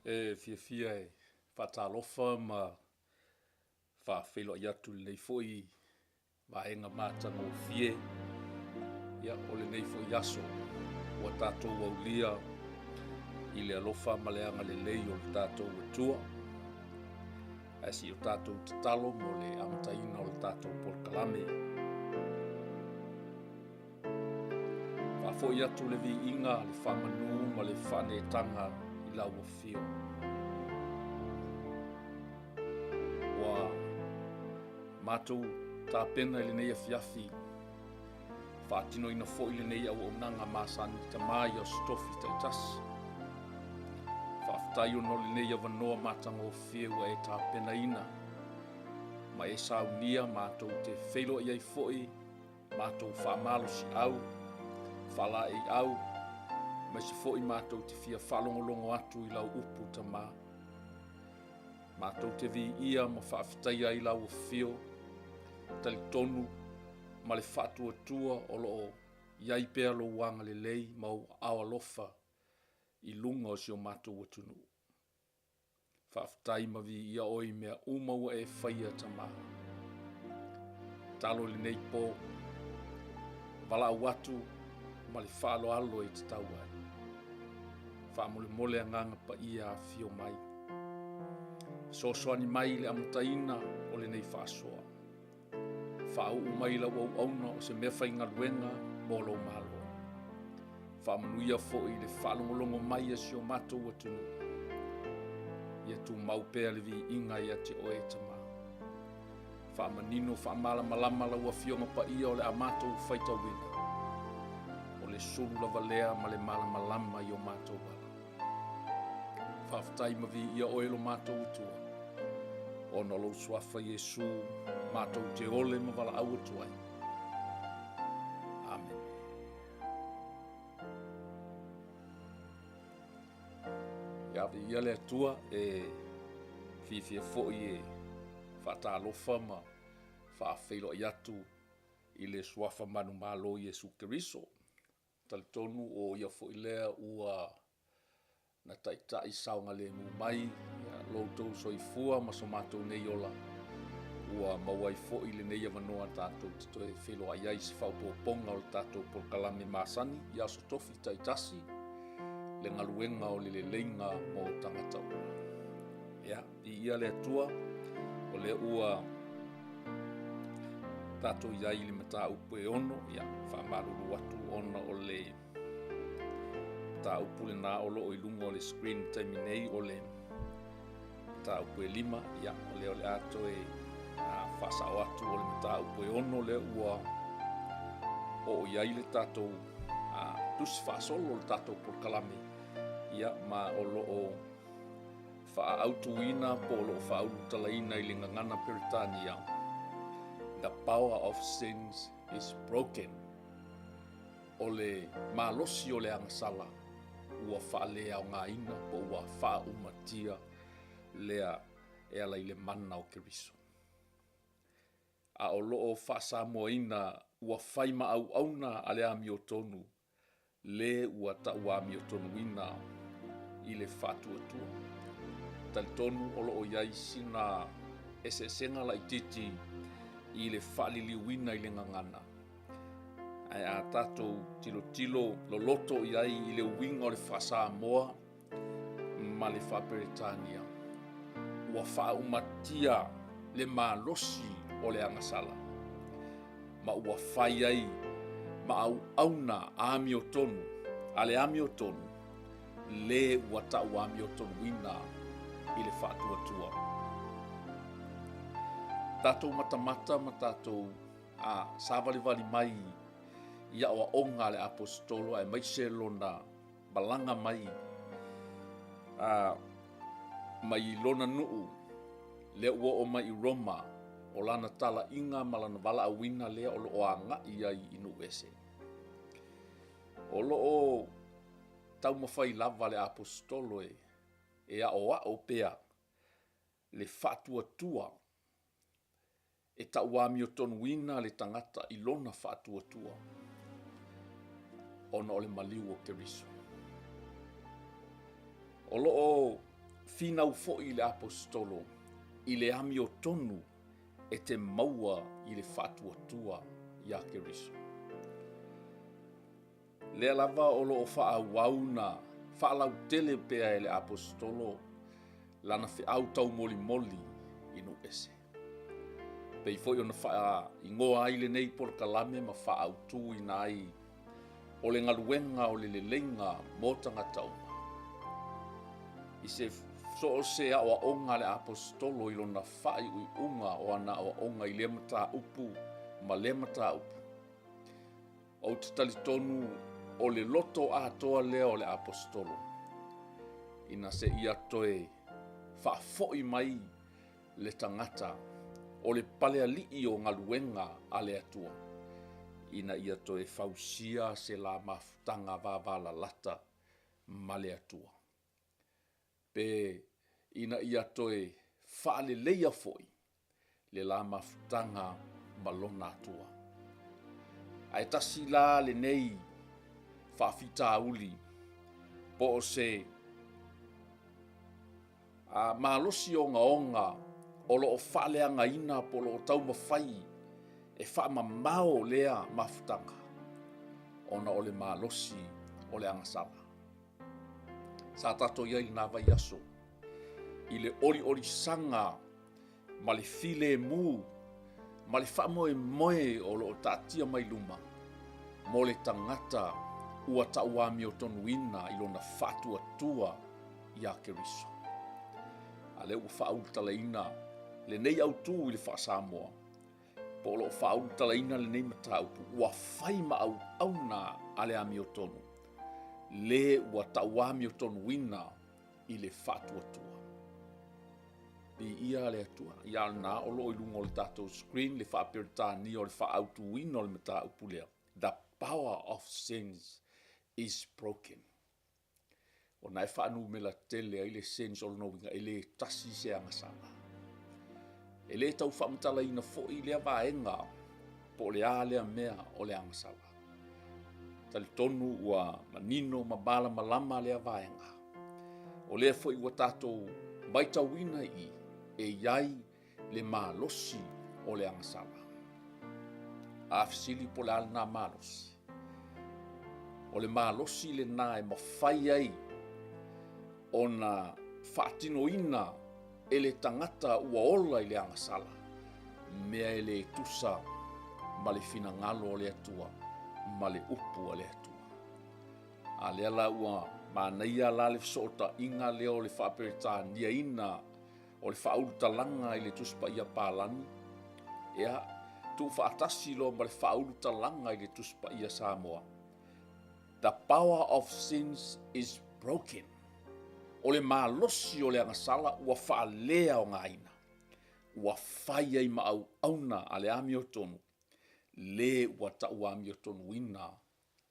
E fiafia e faatalofa ma faafeiloai atu i lenei foi vaega matagofie o lenei foi aso ua tatou aulia i le alofa ma le agalelei o le tatou Atua. Ae se i o tatou tatalo mo le amataina o le tatou polokalame. Faafoi atu le viiga, le faamanu ma le faaneetaga i lau Afio. Ua matou tapena i lenei afiafi, faatinoina foi lenei auaunaga masani Tama i Aso Tofi taitasi. Faafetai ona o lenei avanoa matagofie ua e tapenaina ma e saunia matou te feiloai ai foi matou faamalosiau, faalaeiau, aemaise foi matou te fia faalogologo atu i lau upu Tama. Matou te viia ma faafetaia ai lau afio, talitonu ma le faatuatua o lo o i ai pea lou agalelei ma ou aao alofa i luga o si o matou atunuu. Faafetai ma viia oe i mea uma ua e faia Tama. Tatalo i lenei po, valaau atu ma le faaaloalo e tatau ai. Faamolemole Agaga Paia afifio mai. Fesoasoani mai i le amataina o lenei faasoa. Faauu mai lau auauna o se mea faigaluega mo lou Malo. Faamanuia foi i le faalogologo mai a si o matou atunuu. Ia tumau pea le viiga ia te oe Tama. Faamanino faamalamalama lau Afioga Paia o le a matou faitauina. O le sulu lava lea ma le malamalama i o matou ala. Faafetai ma viia oe lo matou Atua, ona o lou suafa Iesu matou te ole ma valaau atu ai. Amene. Ia viia le Atua e fiafia foi e faatalofa ma faafeiloai atu i le suafa manumalo Iesu Keriso. Talitonu o ia foi lea ua na taitai saogalemu mai lo outou soifua ma so matou nei ola, ua maua ai foi lenei avanoa tatou te toe feiloai ai i se faaopoopoga o le tatou polokalame masani i Aso Tofi taitasi, le galuega o le leleiga mo tagata uma. Ia, viia le Atua, o lea ua tatou i ai i le mataupu e 6, ia, faamalulu atu ona o le mataupu lena o lo o i luga o le screen i le taimi nei, o le mataupu e 5, ia, o lea o le a toe faasao atu o le mataupu e 6 lea ua oo i ai le tatou tusi faasolo o le tatou polokalame, ia, ma o lo o faaautuina po o lo o faaulutalaina i le gagana Peretania, The power of sins is broken. O le malosi o le agasala ua faaleaogaina po ua faaumatia lea e ala i le mana o Keriso. A o lo o faasamoaina ua fai ma auauna a le amiotonu le ua tauamiotonuina i le faatuatua. Talitonu o lo o i ai sina eseesega laitiiti i le faaliliuina i le gagana, ae a tatou tilotilo loloto i ai i le uiga o le faa-Samoa ma le faa-Peretania, ua faaumatia le malosi o le agasala, ma ua fai ai ma auauna amiotonu a le amiotonu le ua tauamiotonuina i le faatuatua. Tatou matamata ma tatou a savalivali mai i aoaoga a le Aposetolo aemaise lona malaga mai a mai lona nuu lea ua oo mai i Roma, o lana talaiga ma lana valaauina lea o lo o agai ai i nuu ese. O lo o taumafai lava le Aposetolo e aoao pea le faatuatua e tauamiotonuina le tagata i lona faatuatua ona o le maliu o Keriso. O lo o finau foi le Aposetolo i le amiotonu e te maua i le faatuatua iā Keriso. Lea lava o lo o faaauau na faalautele pea e le Aposetolo lana feau taumolimoli i nuu ese. Pei foi ona faaigoa ai lenei polokalame ma faaautuina ai o le galuega o le leleiga mo tagata uma. I se so o se aoaoga a le Aposetolo i lona faaiuiuga o ana aoaoga i lea mataupu ma lea mataupu, ou te talitonu o le loto atoa lea o le Aposetolo ina se ia toe faafoi mai le tagata o le palealii o galuega a le Atua ina ia toe fausia se la mafutaga vavalalata ma le Atua, pe ina ia toe faaleleia foi le la mafutaga ma lona Atua. Ae tasi la lenei faafitauli po o se A malosi ogaoga o lo o faaleagaina po o lo o taumafai e faamamao lea mafutaga ona o le malosi o le agasala. Sa tatou i ai i lena vaiaso i le oliolisaga ma le filemu ma le faamoemoe o lo o taatia mai luma mo le tagata ua tauamiotonuina i lona faatuatua iā Keriso. A lea ua faaulutalaina lenei autu i le faa-Samoa, po o lo o faaulutalaina lenei mataupu ua fai ma auauna a le amiotonu, le ua tauamiotonuina i le faatuatua. Viia le Atua. Ia na o lo o i luga o le tatou screen le faa-Peretania o le faaautuina o le mataupu lea. The power of sins is broken. Ona e faanumera tele ai le sins o lona uiga e le tasi se agasala. E le tau faamatalaina foi lea vaega po o le a lea mea o le agasala. Talitonu ua manino ma malamalama lea vaega. O lea foi ua tatou maitauina i i, e i ai le malosi o le agasala. A fesili po o le a lena malosi? O le malosi lena e mafai ai ona faatinoina e le tagata ua ola i le agasala, mea e le tusa ma le finagalo o le Atua ma le upu a le Atua. A lea la ua manaia la le fesootaiga lea o le faaperetaniaina o le faaulutalaga i le Tusi Paia Palani, ia, tuufaatasi loa ma le faaulutalaga i le Tusi Paia Samoa. The power of sins is broken. O le malosi o le agasala ua faaleaogaina, ua fai ai ma auauna a le amiotonu, le ua tauamiotonuina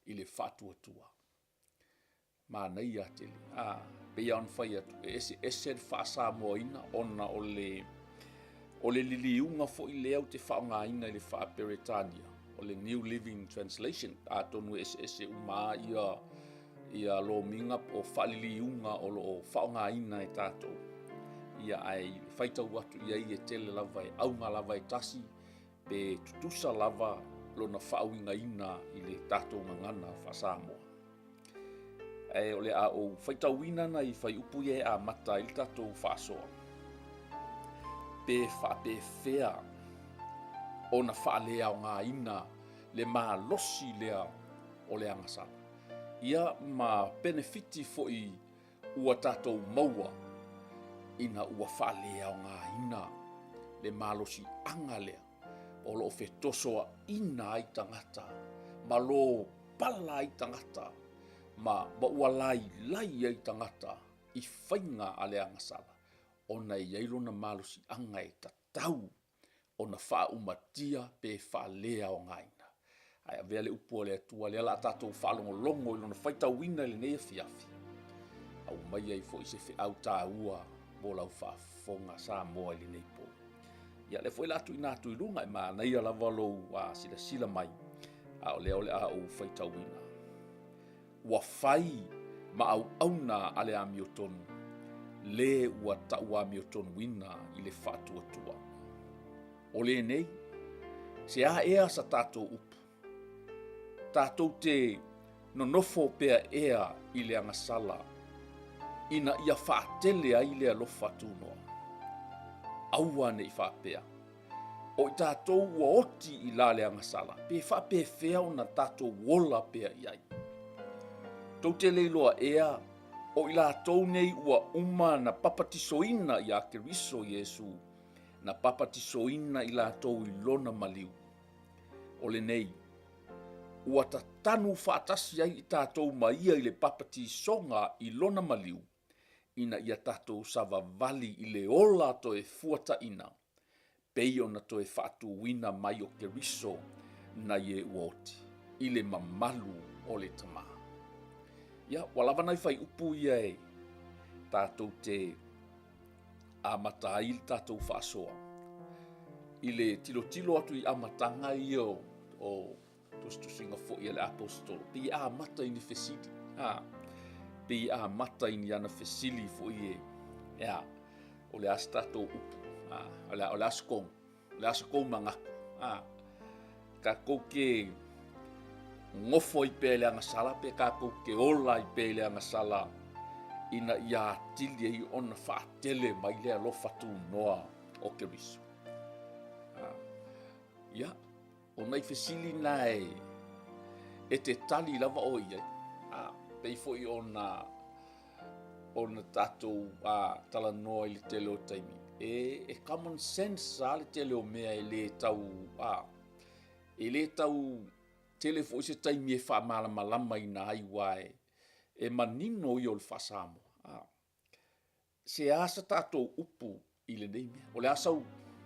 i le faatuatua. Manaia tele. A, pei lava ona fai atu, e eseese le faa-Samoaina ona o le o le liliuga foi lea ou te faaaogaina i le faa-Peretania, o le New Living Translation, atonu e eseese uma lava ia ia lomiga po o faaliliuga o lo o faaaogaina e tatou. Ia ae faitau atu i ai e tele lava e auga lava e tasi pe tutusa lava lona faauigaina i le tatou gagana faa-Samoa. Ae o le a ou faitauina nai fuaiupu ia e amata ai le tatou faasoa. Pe faapefea ona faaleaogaina le malosi lea o le agasala. Ia ma penefiti foi ua tatou maua ina ua faaleaogaina le malosiaga lea o lo o fetosoaina ai tagata ma lopala ai tagata ma, ma ua lailai ai tagata i faiga a le agasala ona e i ai lona malosiaga e tatau ona faaumatia pe faaleaogaina. Ae avea le upu a le Atua lea la tatou faalogologo i lona faitauina i lenei afiafi. Aumai ai foi se feau taua mo lau faafofoga Samoa i lenei po. Ia lea foi la tuuina atu i luga e manaia lava lou silasila mai, a o lea o le a ou faitauina. Ua fai ma auauna a le amiotonu, le ua tauamiotonuina i le faatuatua. O lenei, se a ea sa tatou upu? Tatou te nonofo pea ea i le agasala ina ia faatele ai le alofa tunoa? Aua ne i faapea, o i tatou ua oti i la le agasala, pe faapefea ona tatou ola pea i ai. Tou te le iloa ea o i latou nei ua uma na papatisoina iā Keriso Iesu, na papatisoina i latou i lona maliu. O lenei, ua tatanu faatasi ai i tatou ma ia i le papatisoga i lona maliu, ina ia tatou savavali i le ola toe fuataina, pei ona toe faatuina mai o Keriso nai e ua oti, i le mamalu o le Tama. Ia, ua lava nai faiupu ia e tatou te amata ai le tatou faasoa i le tilotilo atu i amataga ia o tusitusiga foi a le aposetolo, pei e amata i ni fesili, a, pei e amata i ni ana fesili foi e, e a, o le a se tatou upu, a, o le a, o le a se kou, o le a se kou manatu, a, tatou ke gofo ai pea i le agasala pe tatou ke ola ai pea i le agasala ina ia atili ai ona faatele mai le alofa tunoa o Keriso. A, ia, O nai fesili na e e te tali lava oe i ai. A, pei foi ona ona tatou a, talanoa i le tele o taimi. E, e common sense a le tele o mea e le tau a, e le tau tele foi se taimi e faamalamalamaina ai aua e, e manino ia o le faa-Samoa. A, se a sa tatou upu i lenei mea? O le a sau,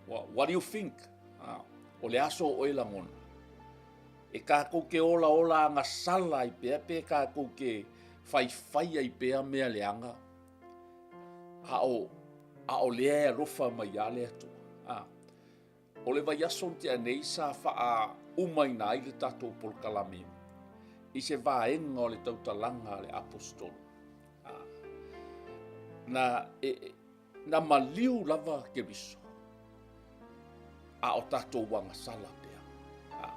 what do you think? Ah, o le a so oe lagona? E kākou ke ola ola agasala ai pea pe kākou ke faifai ai pea mea leaga a o, a o lea e alofa mai ia le Atua. Ah, o le vaiaso na tea nei sa faaumaina ai le tatou polokalame i se vaega o le tautalaga a le aposetolo. Na, e, na maliu lava Keriso, a o tatou agasala pea. A,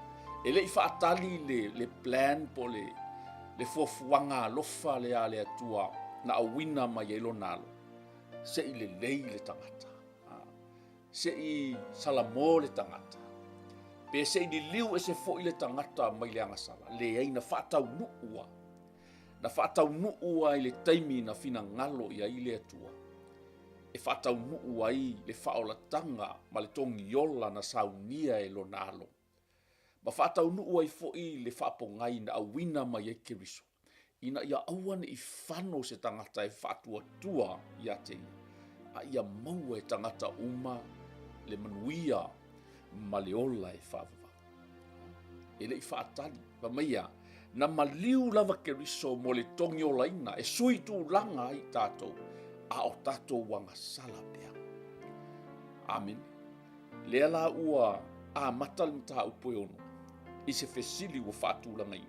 e le i faatali le, le plan po le, le fuafuaga alofa lea a le Atua na auina mai ai lona alo, se i lelei le tagata. A, se i salamo le tagata, pe se i liliu ese foi le tagata mai le agasala, leai na faataunuu lava. Na faataunuu lava i le taimi na finagalo i ai le Atua e faataunuu ai le faaolataga ma le togiola na saunia e Lona Alo, ma faataunuu ai foi le faapogai na auina mai ai Keriso, ina ia aua ne i fano se tagata e faatuatua ia te ia, a ia maua e tagata uma le manuia ma le ola e faavavau. E le i faatali, fai mai ia, na maliu lava Keriso mo le togiolaina e sui tulaga ai tatou, a o tatou agasala pea. Amene. Lea la ua amata le mataupu e ono i se fesili ua faatulagaina.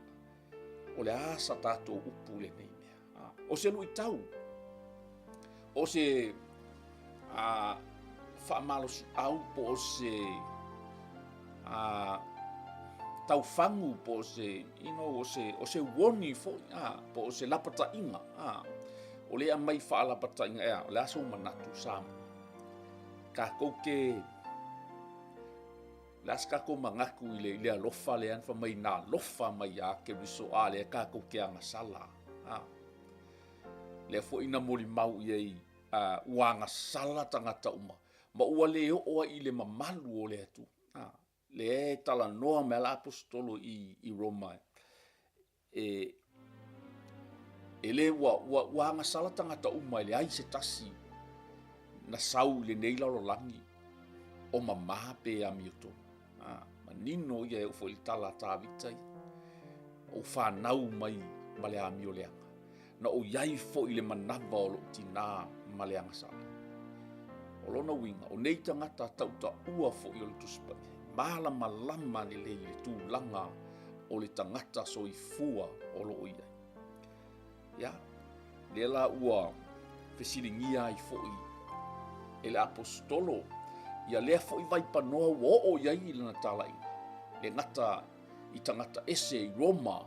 O le a sa tatou upu i lenei mea? O se luitau, o se a, faamalosiau po o se a, taufagu po o se, you know, o se, o se uoni foi, a, po o se lapataiga, a, o lea aumai faalapataiga, ea, o le a sou manatu Samoa? Tatou te O le a se tatou manatu i le, i le alofa lea na fai mai na alofa mai iā Keriso, a lea tatou te agasala. A. Lea foi na molimau i ai a, ua agasala tagata uma, ma ua le oo ai i le mamalu o le Atua. A. Lea e talanoa mai la aposetolo i, i Roma e, e le ua, ua, ua agasala tagata uma e leai se tasi na sau i lenei lalolagi o mamā pe amiotonu. Ah, manino ia e oo foi i le tala a Tavita ia. Ou fanau mai ma le amio leaga. Na ou iai foi i le manava o lou tinā ma le agasala. O lona uiga, o nei tagata tautaua foi o le Tusi Paia, malamalama lelei i le tulaga o le tagata soifua o lo o i ai. Ia, lea la ua fesiligia ai foi e le Aposetolo ia lea foi vaipanoa ua oo i ai i lana talaiga, le gata i tagata ese i Roma,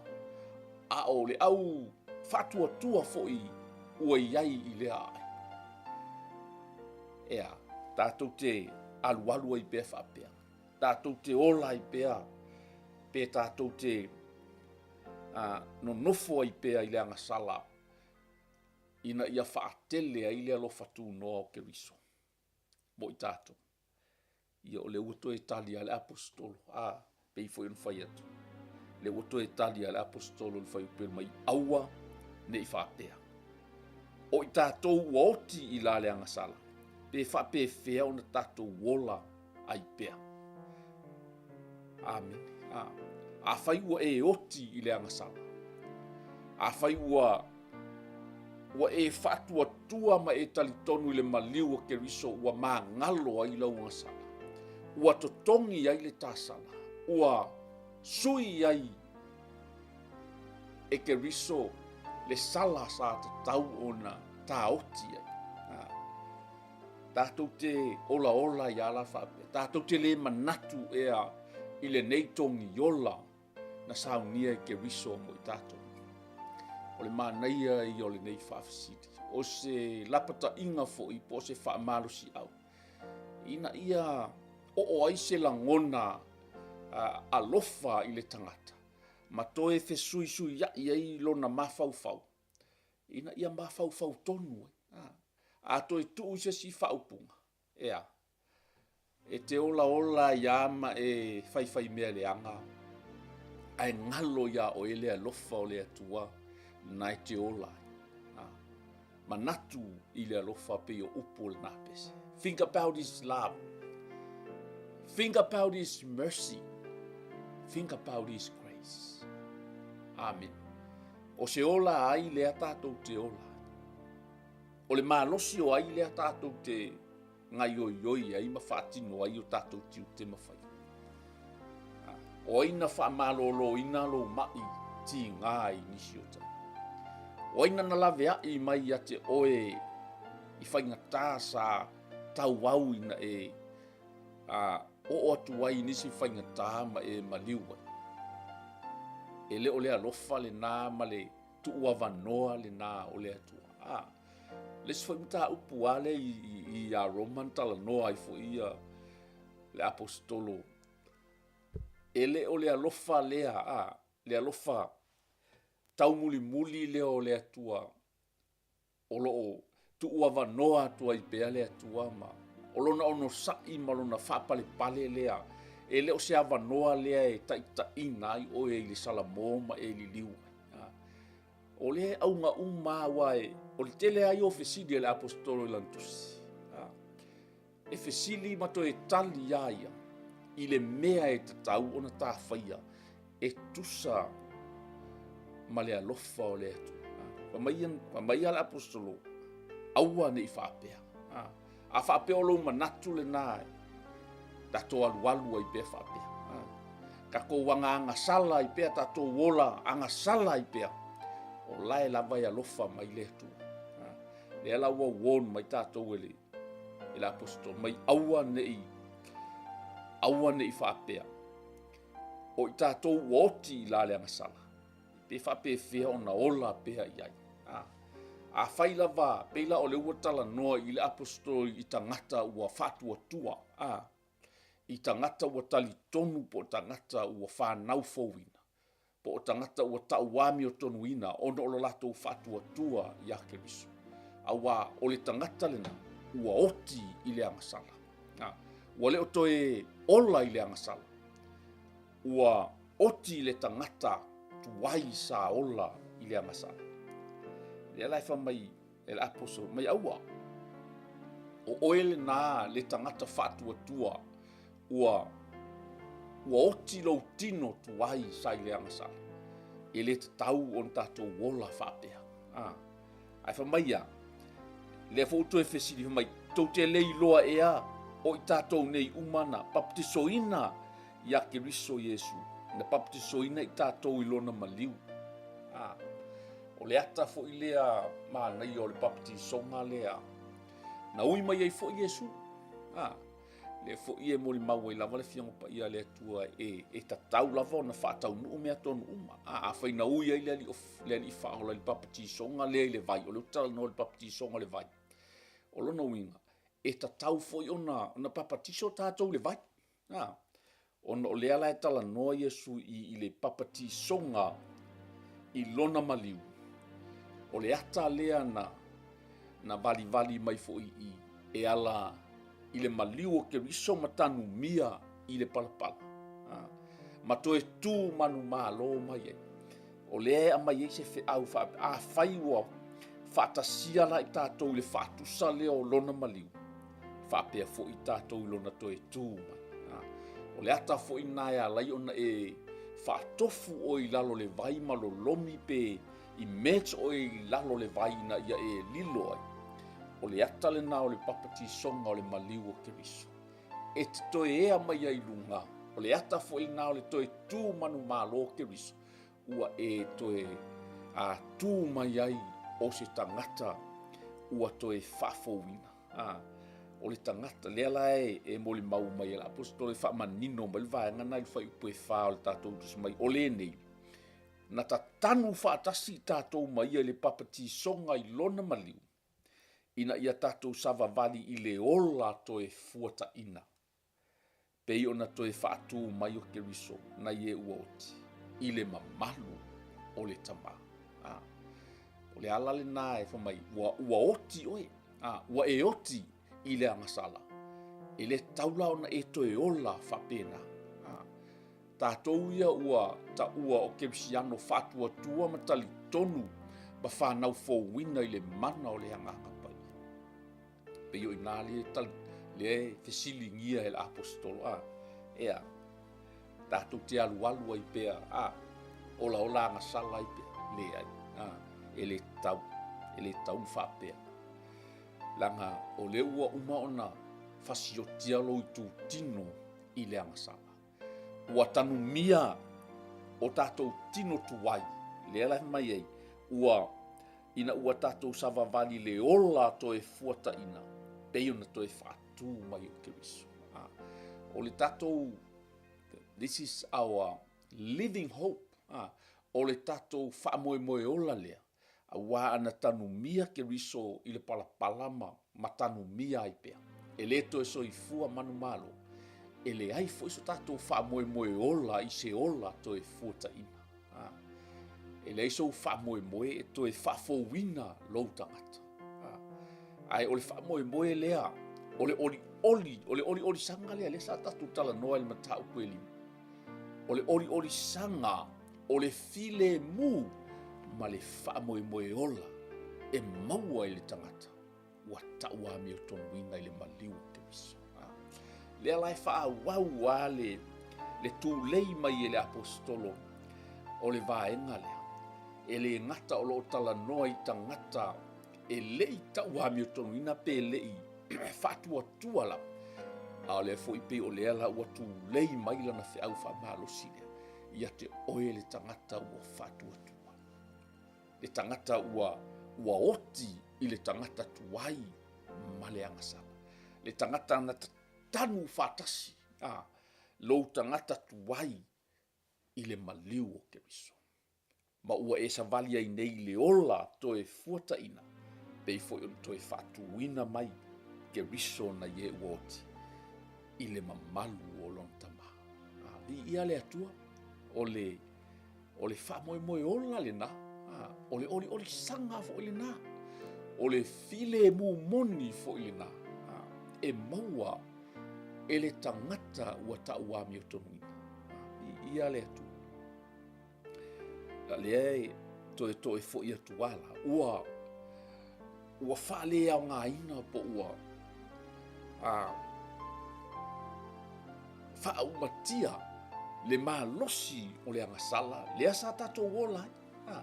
a o le au faatuatua foi ua i ai i lea aai. Ea, tatou te alualu ai pea faapea, tatou te ola ai pea, pe tatou te nonofo ai pea i le agasala ina ia faatele ai le alofa tunoa o Keriso mo i tatou. Ia o lea ua toe tali lava le Aposetolo, a, pei foi ona fai atu, lea ua toe tali lava le Aposetolo i le fuaiupu mai, aua ne i faapea. O i tatou ua oti i la le agasala, pe faapefea ona tatou ola ai pea. Amene. A, afai ua e oti i le agasala, afai ua ua e faatuatua ma e talitonu i le maliu o Keriso ua magalo ai lau agasala, ua totogi ai le tasala, ua sui ai e Keriso le sala sa tatau ona taoti ai. Tatou te olaola ai lava la faapea, tatou te le manatu ea i lenei togiola na saunia e Keriso mo i tatou. O le manaia ia o lenei faafesili, o se lapataiga foi po o se faamalosiau, ina ia oo ai se lagona alofa i le tagata, ma toe fesuisuiai ai lona mafaufau, ina ia mafaufau tonu ai. A toe tuu i se isi faaupuga, ea, e te olaola ai lava ma e faifaimea leaga, ae galo iā oe le alofa o le Atua na e te ola ai. Manatu i le alofa pei o upu o lena pese. Think about his love. Think about his mercy. Think about his grace. Amen. O se ola ai lea tatou te ola ai. O le malosi o ai lea tatou te gaioioi ai ma faatino ai o tatou tiute ma faiva. O ai na faamaloloina lou maʻi tigā i nisi o taimi? O ai na laveai mai ia te oe i faigatā sa tauau ina e a, oo atu ai i nisi faigatā ma e maliu ai? E le o le alofa lenā ma le tuuavanoa lenā o le Atua. A, le isi foi mataupu lava lea i, Roma na talanoa ai foi ia le Aposetolo, e le o le alofa lea, a, le alofa taumulimuli lea o le Atua o lo o tuuavanoa atu ai pea le Atua ma o lona onosai ma lona faapalepale lea, e le o se avanoa lea e taitaiina ai oe i le salamo ma e liliu ai. O lea e auga uma aua e, o le tele lava ia o fesili a le Aposetolo i lana tusi. E fesili ma toe tali iā ia i le mea e tatau ona tafaia e tusa ma le alofa o le Atua. Fai mai, fai mai le Aposetolo, aua ne i faapea. A faapea o lou manatu lenā, tatou alualu ai pea faapea. Tatou agaagasala ai pea, tatou ola agasala ai pea, o la e lava e alofa mai le Atua. Lea la ua warn mai tatou e le e le Aposetolo mai aua ne i aua ne i faapea o i tatou ua oti i la le agasala pe faapefea ona ola pea i ai. A, afai lava, pei la o lea ua talanoa i le Aposetolo i tagata ua faatuatua, a, i tagata ua talitonu po o tagata ua fanau fouina, po o tagata ua tauamiotonuina ona o lo latou faatuatua iā Keriso. Auā o le tagata lenā ua oti i le agasala. A, ua le o toe ola i le agasala. Ua oti le tagata tuai sa ola i le agasala. Lea la e fai mai e le apostle mai aua. O oe lenā le tagata faatuatua ua ua oti lou tino tuai sa i le agasala. E le tatau ona tatou ola faapea. A, ae fai mai ia, lea foi ua toe fesili fai mai, tou te le iloa ea o i tatou nei uma na baptisoina iā Keriso Iesu, na baptisoina i tatou i lona maliu. A. O le ata foi lea manaia o le baptisoga lea na ui mai ai foi Iesu. A, lea foi e molimau ai lava le Afioga Paia a le Atua e, e tatau lava ona faataunuu mea tonu uma. A, afai na ui ai le Alii, le Alii Faaola i le baptisoga lea i le vai, o lea ou te talanoa i le baptisoga i le vai. O lona uiga, e tatau foi ona, ona papatiso tatou i le vai. A, ona o lea la e talanoa Iesu i, i le papatisoga i lona maliu. O le ata lea na, na valivali mai foi i, e ala i le maliu o Keriso ma tanumia i le palapala. A, ma toe tu manumalo mai ai. O lea e aumai ai se feau faapea, afai ua faatasia la i tatou i le faatusa lea o lona maliu, faapea foi i tatou i lona toe tu mai. O le ata foi lena e ala ai ona e faatofu oe i lalo o le vai ma lolomi pe immerse oe i lalo o le vai ina ia e lilo ai. O le ata lena o le papatisoga o le maliu o Keriso. E te toe ea mai ai i luga, o le ata foi lena o le toe tu manumalo o Keriso, ua e toe a, tu mai ai o se tagata ua toe faafouina. A, o le tagata, lea la e, e molimau mai e le aposetolo e faamanino mai le vaega na i le fuaiupu e fa o le tatou tusi mai, o lenei, na tatanu faatasi i tatou ma ia i le papatisoga i lona maliu, ina ia tatou savavali i le ola toe fuataina. Pei ona toe faatu mai o Keriso nai e ua oti i le mamalu o le Tama. A, o le ala lena e fai mai, ua, ua oti oe, a, ua e oti i le agasala. E le tatau la ona e toe ola faapena. A, tatou ia ua taua o Kerisiano faatuatua ma talitonu ma fanau fouina i le mana o le Agaga Paia. Pei o i ina lea e tali, lea e fesiligia e le aposetolo, a, ea, tatou te alualu ai pea, a, olaola agasala ai pea, leai, a, e le tatau, e le tatau ona faapea. Leaga o lea ua uma ona fasiotia lou itutino i le agasala. Ua tanumia o tatou tino tuai, lea la e mai ai, ua ina ua tatou savavali le ola toe fuataina, pei ona toe faatu mai o Keriso. Ah, o le tatou, this is our living hope, ah, o le tatou faamoemoe ola lea, Aua ana tanumia Keriso i le palapala ma, ma tanumia ai pea. E le toe soifua manumalo, e leai foi so tatou faamoemoe ola i se ola toe fuataina. A, e leai sou faamoemoe e toe faafouina lou tagata. A, ae o le faamoemoe lea, o le olioli, o le oliolisaga lea, lea sa tatou talanoa i le mataupu e lima. O le oliolisaga o le filemu ma le faamoemoe ola e maua i le tagata ua tau amiotonuina i le maliu o Keriso. Lea la e faaauau a le, le tulei mai e le aposetolo o le vaega lea. E le gata o lo o talanoa i tagata e le i tau amiotonuina pe le i faatuatua lava, a o lea foi pei o lea la ua tulei mai lana feau faamalosi lea ia te oe le tagata ua faatuatua, le tagata ua, ua oti i le tagata tuai ma le agasala, le tagata na tatanu faatasi a, lou tagata tuai i le maliu o Keriso. Ma ua e savali ai nei i le ola toe fuataina, pei foi ona toe faatuina mai Keriso nai e ua oti i le mamalu o lona Tama. A, viia le Atua, o le, o le faamoemoe ola lena, a, o le oliolisaga foi lena, o le filemu moni foi lena, a, e maua e le tagata ua tau amiotonuina. A, viia le Atua. A lea e toe toe foi atu ala, ua, ua faaleaogaina po ua a, faaumatia le malosi o le agasala lea sa tatou ola ai. A,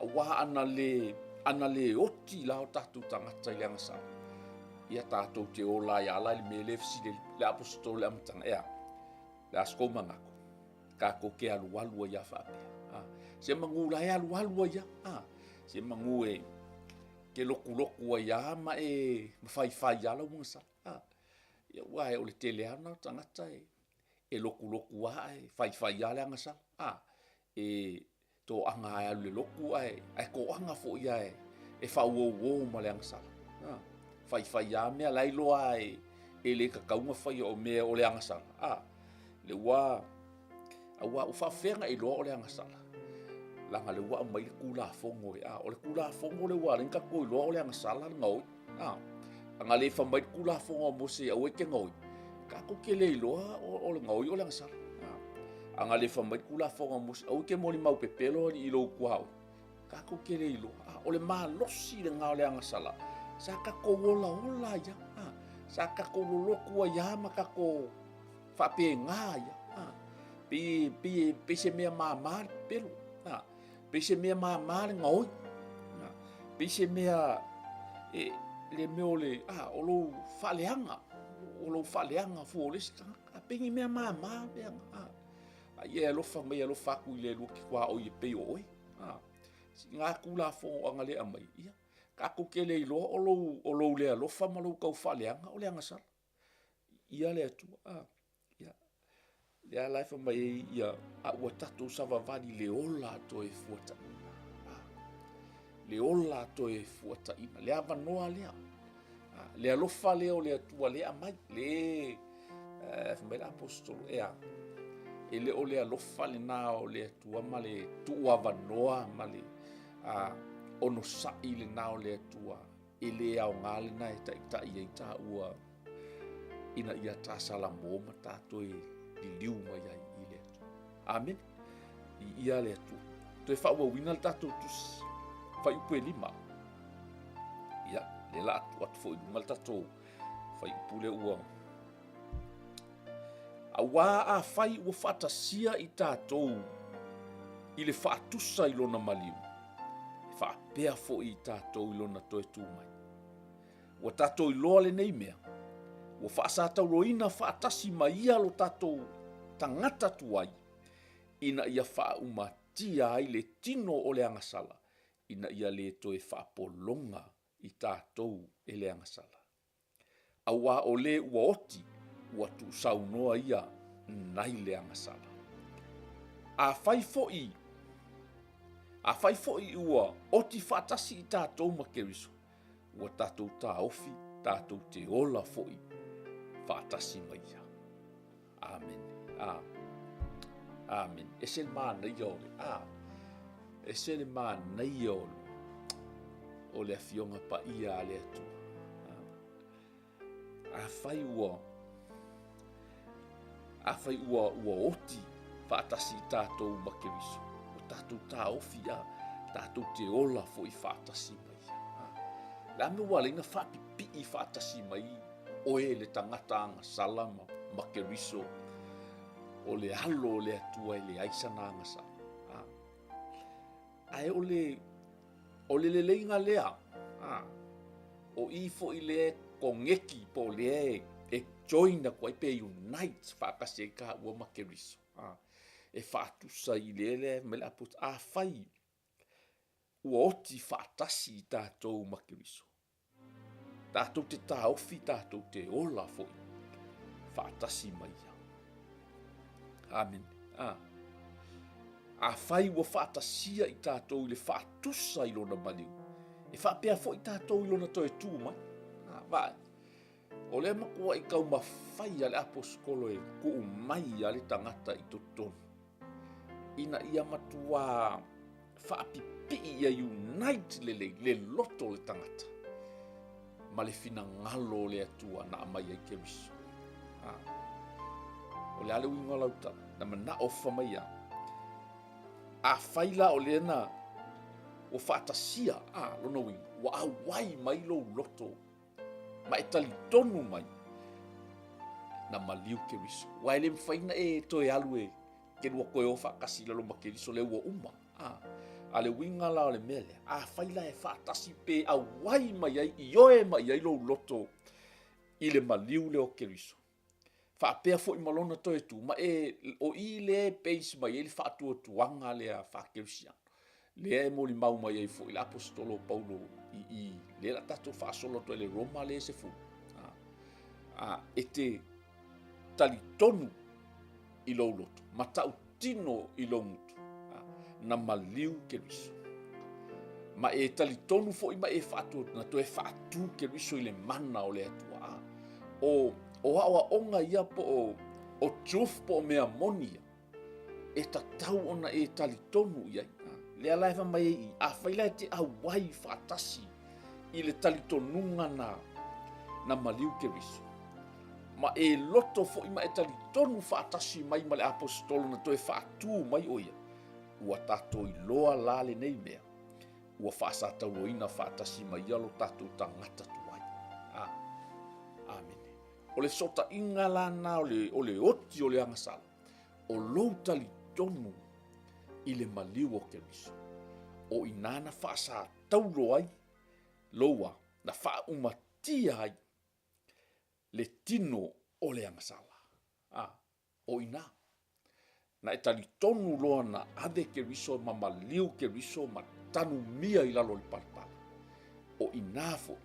aua ana le, ana le oti la o tatou tagata i le agasala, ia tatou te ola ai ala i le mea lea fesili le aposetolo i le amataga, ea, le a se kou manatu, tatou te alualu ai a faapea. A, se manu la e alualu ai a. A, Se manu e te lokuloku ai lava ma e mafaifai lava lau agasala. A, ia aua o le tele lava na o tagata e e lokuloku lava ae faifai lava le agasala. A, e toaga lava e alu i le lotu ae, ae toaga foi lava e faauouo ma le agasala. A, faifai lava mea la e iloa lava e le tatau ona faia o mea o le agasala. A, lea ua Aua ua faafefea ona e iloa o le agasala? Leaga o lea ua aumai le Tulafono e, a, o le Tulafono lea ua ala ai ona tatou iloa o le agasala le gaoi. A, ana le fai mai le Tulafono a Mose aua e te gaoi, tatou te le iloa o le gaoi o le agasala. A, ana le fai mai le Tulafono a Mose aua e te molimau pepelo i lou tuaoi, tatou te le iloa. A, o le malosi lena o le agasala, sa tatou olaola ai lava, a, sa tatou lolotu ai lava ma tatou faapena ia. A, pei, pei, pei se mea māmā le pepelo. A, pei se mea māmā le gaoi. A, pei se mea, e, le mea o le, a, o lou faaleaga, o lou faaleaga fua o le isi tagata. A, pei ni mea māmā mea na. A, a ia e alofa mai, alofa atu i le lua te tuaoi e pei o oe. A, ngā Tulafono ana le aumai, ia, tatou te le iloa o lou, o lou le alofa ma lou tau faaleaga o le agasala. Ia le Atua. A, ia. Lea la e fai mai ai, ia, a ua tatou savavali le ola toe fuataina. A, le ola toe fuataina. Le avanoa lea. A, le alofa lea o le Atua lea aumai. Le, eh, fai mai le apostolo, ea, e le o le alofa lena o le Atua ma le tuuavanoa ma le a, onosai lena o le Atua E le aoga lena e taitai ai tāua ina ia ta salamo ma ta toe liliu mai ai i le Atua. Amene. Viia le Atua. Toe faaauauina le tatou tusi. Fuaiupu e 5. Ia, lea la atu atu foi i luga le tatou fuaiupu lea ua Auā afai ua faatasia i tatou i le faatusa i lona maliu, e faapea foi i tatou i lona toe tu mai. Ua tatou iloa lenei mea, ua faasatauloina faatasi ma ia lo tatou tagata tuai, ina ia faaumatia ai le tino o le agasala, ina ia le toe faapologa i tatou e le agasala. Auā o le ua oti, ua tuusaunoa ia nai le agasala. Afai foi, afai foi ua oti faatasi i tatou ma Keriso, ua tatou taofi tatou te ola foi faatasi ma ia. Amene. A. Amene. Ese le manaia o le, a. Ese le manaia o le, o le Afioga Paia a le Atua. Afai ua, afai ua, ua oti faatasi i tatou ma Keriso, ua tatou taofi a, tatou te ola foi faatasi ma ia. Le a mea ua ala ai ona faapipii faatasi mai oe le tagata agasala ma, ma Keriso, o le alo o le Atua e leai sana agasala. A. Ae o le, o le leleiga lea, a, o i foi lea e koneki po o lea e join atu ai pe unite faatasi ai tāua ma Keriso. A, e faatusa i le lea mai le apostola, afai ua oti faatasi i tatou ma Keriso, Tatou te taofi, tatou te ola foi faatasi ma ia. Amene. A. Afai ua faatasia i tatou i le faatusa i lona maliu, e faapea foi tatou i lona toe tu mai. A, vaai. O lea matuai taumafai a le aposetolo e tuu mai a le tagata i totonu. Ina ia matuā faapipii ia unite lelei le loto o le tagata ma le finagalo o le Atua na aumai ai Keriso. A. O le a le uiga o lau tala? Na manao fa mai ia. Afai la o lea na ua faatasia, a, lona uiga, ua auai mai lou loto ma e talitonu mai na maliu Keriso. Aua e le mafai ona e toe alu e te lua toe o faatasi i lalo ma Keriso lea ua uma. A, a le uiga la o le mea lea, afai la e faatasi pe auai mai ai, ioe mai ai lou loto i le maliu lea o Keriso, faapea foi ma lona toe tu, ma e, o i lea e base mai ai le faatuatuaga lea faa-Kerisiano. Lea e molimau mai ai foi le Aposetolo o Paulo i i, lea la tatou faasolo atu ai le Roma lea e 10. A, e te talitonu i lou loto, ma tautino i lou gutu, na maliu Keriso. Ma e talitonu foi ma e faatu, na toe faatu Keriso i le mana o le Atua. O, o aoaoga ia po o, o truth po o mea moni ia, e tatau ona e talitonu i ai. Lea la e fai mai ai i, afai la e te auai faatasi i le talitonuga na, na maliu Keriso, ma e loto foi ma e talitonu faatasi mai ma le aposetolo na toe faatu mai o ia, ua tatou iloa la lenei mea, ua faasatauaina faatasi ma ia lo tatou tagata tuai. A, amene. O le fesootaiga la na o le, o le oti o le agasala, o lou talitonu i le maliu o Keriso. O i nā na faasataulo ai lou a, na faaumatia ai le tino o le agasala. A, o i nā. Na e talitonu loa na ave Keriso ma maliu Keriso ma tanumia i lalo o le palapala. O i nā foi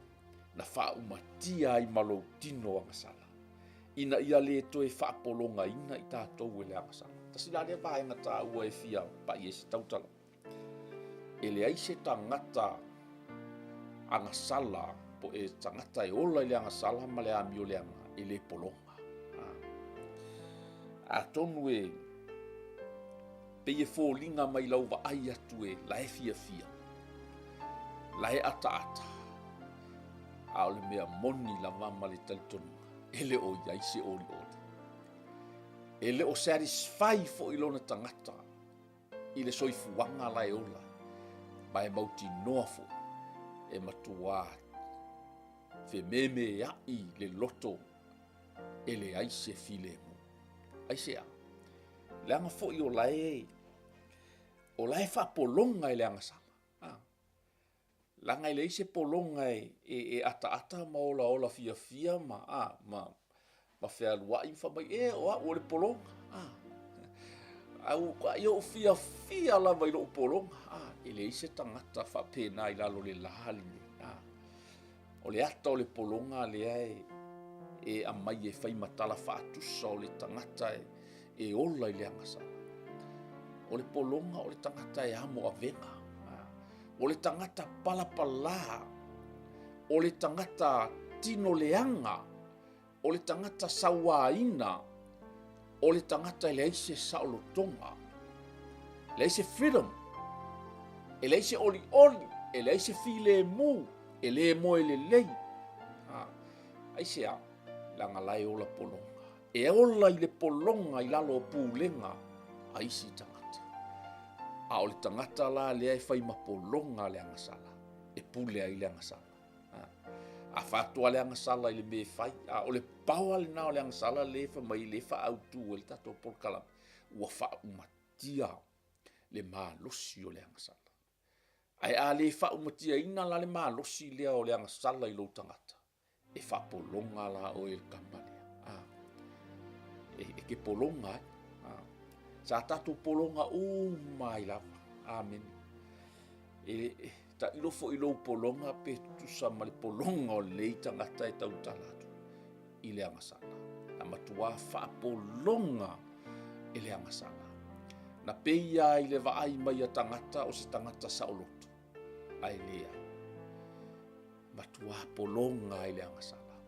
na faaumatia ai ma lou tino agasala, ina ia lē toe faapologaina i tatou e le agasala. Tasi la lea vaega taua e fia pai ai se tautala. E leai se tagata agasala po e tagata e ola i le agasala ma le amio leaga e le pologa. Atonu e pei e foliga mai lau vaai atu e la e fiafia, la e ataata, a o le mea moni lava ma le talitonuga, e le o i ai se olioli. E le o satisfy foi lona tagata i le soifuaga la e ola ai, ma e mautinoa foi e matuā fememea'i le loto e leai se filemu. Aisea? Leaga foi o la e o la e faapologa e le agasala. A, leaga e leai se pologa e, e, e ataata ma olaola fiafia ma, a, ma, ma fealuai ma fai mai, e, o au o le pologa. A, a ua ou fiafia lava i lou pologa. A, e leai se tagata faapena i lalo o le lā lenei. A, o le ata o le pologa lea e, e aumai e fai ma tala faatusa o le tagata e, e ola i le agasala. O le pologa o le tagata e amo avega. O le tagata palapalā. O le tagata tino leaga. O le tagata sauāina. O le tagata e leai se saolotoga. Leai se freedom. E leai se olioli. E leai se filemu. E le moe lelei. Aisea? Leaga la e ola pologa. E ola i le pologa i lalo o pulega a isi tagata. A o le tagata la lea e fai ma pologa le agasala, e pule ai le agasala. A faatoa le agasala i le mea e fai, a o le paoa lena o le agasala lea e fai mai lea e faaautu ai le tatou polokalame, ua faaumatia le malosi o le agasala. Ae a le faaumatiaina la le malosi lea o le agasala i lou tagata, e faapologa la oe e le kama lea. A, e, e ke pologa ai. A, sa tatou pologa uma ai lava. Amene. E, e tailo foi lou pologa pe tutusa ma le pologa o lenei tagata e tautala atu i le agasala. Na matuā faapologa e le agasala. Na pei ia i le vaai mai a tagata o se tagata saoloto, ae leai. Matuā pologa ai le agasala.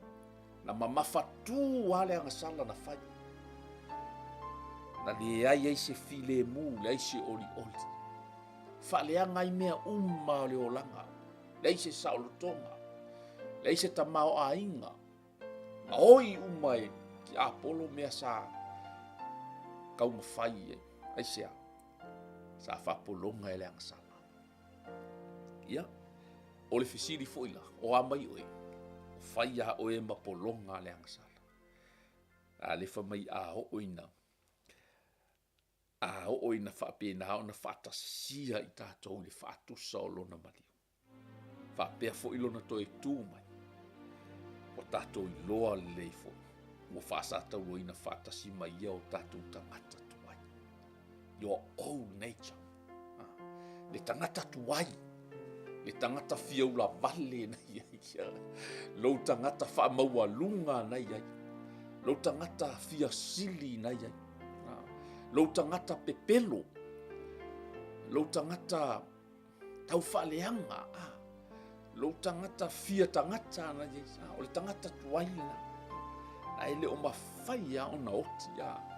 Na mamafa tū a le agasala na fai. Na leai ai se filemu, leai se olioli. Faaleaga ai mea uma o le olaga. Leai se saolotoga, leai se tamaoaiga. Maoi uma e tiapolo mea sa taumafai i ai. Aisea? Sa faapologa e le agasala. Ia, o le fesili foi la, o a mai oe? O fai a oe ma pologa a le agasala. A le fai mai a oo ina a oo ina faapena ona faatasia i tatou i le faatusa o lona maliu. Faapea foi lona toe tu mai. Ua tatou iloa lelei foi, ua faasatauaina faatasi mai ia o tatou tagata tuai. Your old nature. Ah. Le tagata tuai, le tagata fia ulavale na i ai, lou tagata faamaualuga na i ai, lou tagata fia sili na i ai, lou tagata pepelo, lou tagata tau faaleaga, lou tagata fia tagata na i ai, o le tagata tuai lena. Ae le o mafai lava ona oti,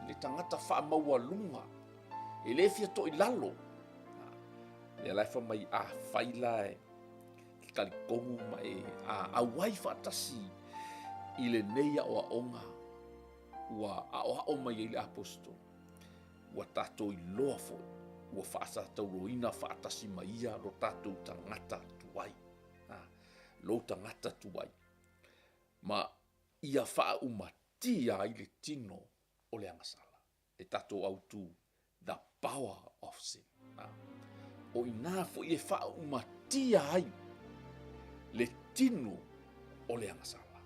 le tagata faamaualuga, e le fia toilalo. Lea la e fai mai, afai la e te talitonu ma e auai faatasi i lenei aoaoga ua aoao mai ai le Aposetolo, ua tatou iloa foi ua faasatauroina faatasi ma ia lo tatou tagata tuai, lou tagata tuai, ma ia faaumatia ai le tino o le agasala. Le tatou autu, the power of sin. O i ina foi e faaumatia ai le tino o le agasala.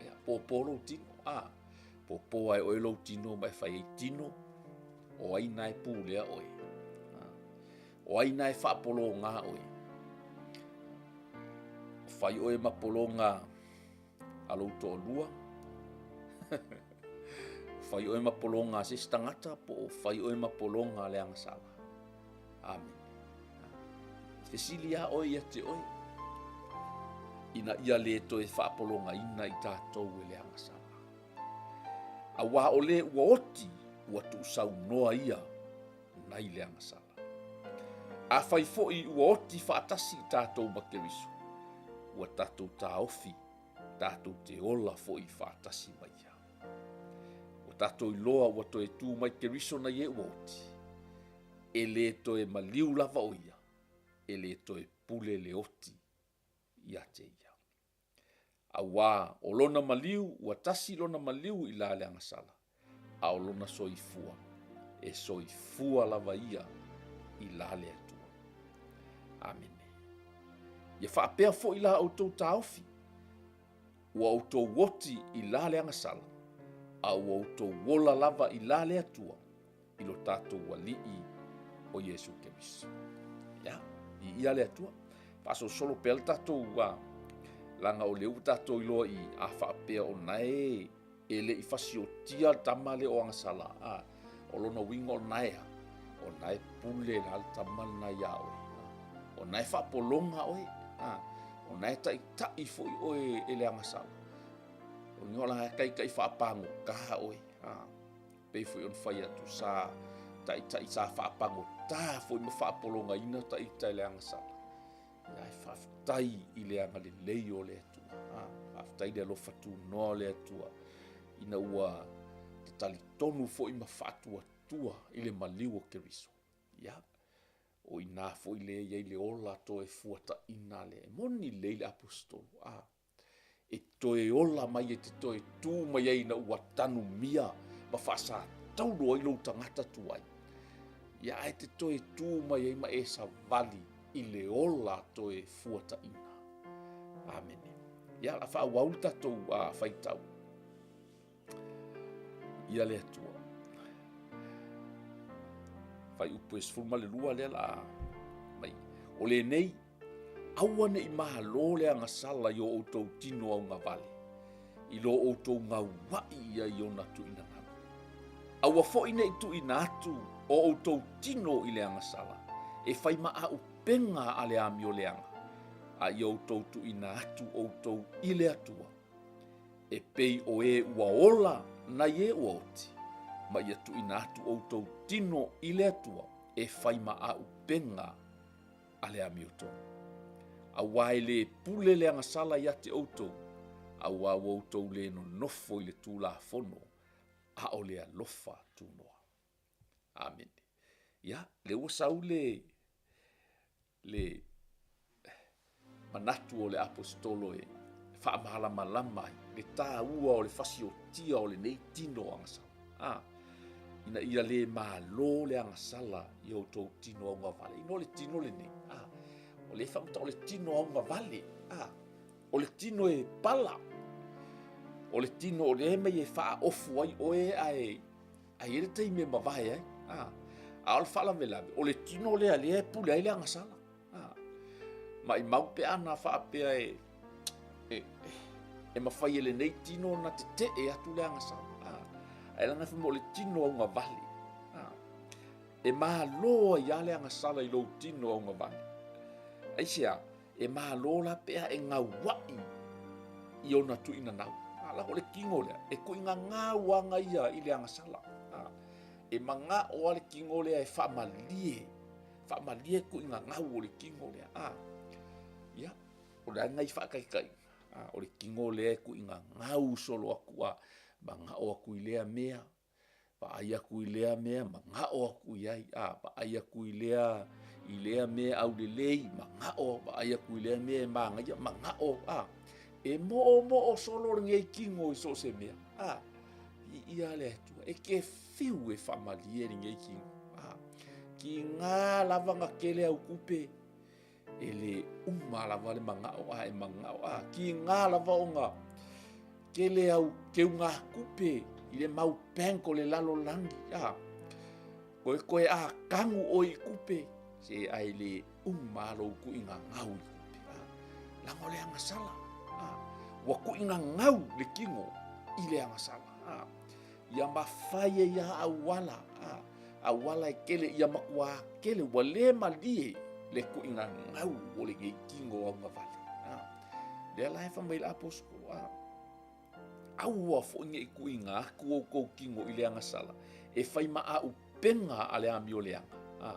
Ia, pōpō lou tino, a, pōpō ai oe lou tino ma e fai ai tino, o ai na e pulea oe. O ai na e faapologā oe. Fai oe ma pologa a lou toalua, fai oe ma pologa a se isi tagata, po o fai oe ma pologa a le agasala. Amene. Fesili lava oe ia te oe, ina ia le toe faapologaina i tatou e le agasala. Auā o le ua oti, ua tuusaunoa ia nai le agasala. Afai foi ua oti faatasi i tatou ma Keriso, ua tatou taofi tatou te ola foi faatasi ma ia. Ua tatou iloa ua toe tu mai Keriso nai e ua oti, e le toe maliu lava o ia, e le toe pule le oti ia te ia. Auā o lona maliu ua tasi lona maliu i la le agasala, a o lona soifua, e soifua lava ia i la le Atua. Amene. Ia faapea foi la outou taofi, ua outou oti i la le agasala, a ua outou ola lava i la le Atua, i lo tatou Alii o Iesu Keriso. Ia, i ia le Atua. Faasolosolo pea le tatou a, laga o lea ua tatou iloa i a faapea o nae e le i fasiotia le tama lea o agasala, a, o lona uiga o nae a, o nae pule la le tama lena iā oe. O nae faapologa oe, a, o nae taitai foi oe e le agasala. O lona uiga o la e taitai faapagota oe, a. Pei foi ona fai atu, sa taitai, sa faapagota foi ma faapologaina taita i le agasala. Ia, ae faafetai i le agalelei o le Atua. Ah, faafetai i le alofa tunoa o le Atua ina ua talitonu foi ma faatuatua i le maliu o Keriso. Ia, o i ina foi lea e i ai le ola toe fuataina lea. E moni lelei le Aposetolo. Ah, e toe ola mai e te toe tū mai ai ina ua tanumia ma faasataulo ai lou tagata tuai. Ia ae te toe tū mai ai ma e savali i le ola toe fuataina. Amene. Ia, la faaauau le tatou faitau. Ia le Atua. Fuaiupu e 12 lea la mai. O lenei, aua ne i malo le agasala i o outou tino augavale, i lo outou gaua'i ia i ona tuuina galu. Aua foi ne i tuuina atu o outou tino i le agasala, e fai ma a'upega a le amioleaga, a ia outou tuuina atu outou i le Atua, e pei o e ua ola nai e ua oti, ma ia tuuina atu outou tino i le Atua e fai ma a'upega a le amiotonu. Auā e le pule le agasala ia te outou, auā ua outou le nonofo i le Tulafono, a o le alofa tunoa. Amene. Ia, lea ua sau le, le manatu o le Aposetolo e faamalamalama ai le taua o le fasiotia o lenei tino agasala. A, ina ia le malo le agasala i outou tino augavale. Ina o le tino lenei, a, o le whamata o le tino augavale, a, o le tino e pala, o le tino o le mai e whaofu ai oe ae, Ai e le taimi e mavae ai. A, A o le faalavelave, o le tino lea lea e pule ai le agasala. A, maimau pe ana faapea e, e, e mafai e lenei tino ona tetee atu le agasala. A, ae leaga fai mai o le tino augavale. A, e malo ai lava le agasala i lou tino augavale. Aisea? E malo la pe a e gauaʻi i ona tuuinanau. A lako o le tino lea, e tuuinagau aga ia i le agasala. A, e magao a le tino lea e faamalie, faamalie tuuinagau o le tino lea. A, ia, o le a nai faataitaiga, a, o le tino lea e tuuinagau solo atu a, magao atu i lea mea, vaai atu i lea mea, manao atu i ai, a, vaai atu i lea, i lea mea aulelei, manao, vaai atu i lea mea e manaia, manao, a. E moomoo solo lenei tino i so o se mea, a. Viia le Atua, e te fiu e faamalie lenei tino, a. Tiga lava na tele au tupe, e le uma lava le manao a e manao a tiga lava ona tele au keugatupe i le mau bank o le lalolagi a koe koe a kanu ʻoe i tupe se ae le uma lou tuuigagau i tupe a leaga o le agasala a ua tuuigagau le tino i le agasala a ia mafai e ia auala a auala e tele ia matua tele ua le malie le tuuigagau o lenei tino augavale a lea la e fai mai le aposetolo a aua foi ne i tuuina atu outou tino i le agasala e fai ma aupega a le amio leaga a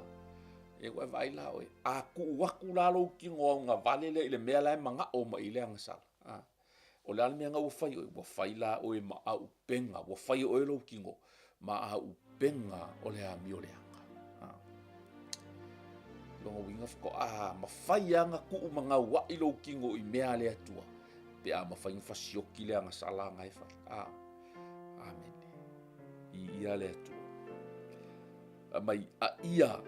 e ua e vaai la oe a tuu atu la lou tino augavale lea i le mea la e manao mai i le agasala a O le a le mea na ua fai oe? Ua fai la oe ma aupega, ua fai oe lou tino ma aupega o le amio leaga. Lona uiga faatoa mafai lava ona tuu ma gauai lou tino i mea a le Atua, pe a mafai ona fasioki le agasala na e fai. Amene. Viia le Atua. Fai mai, a ia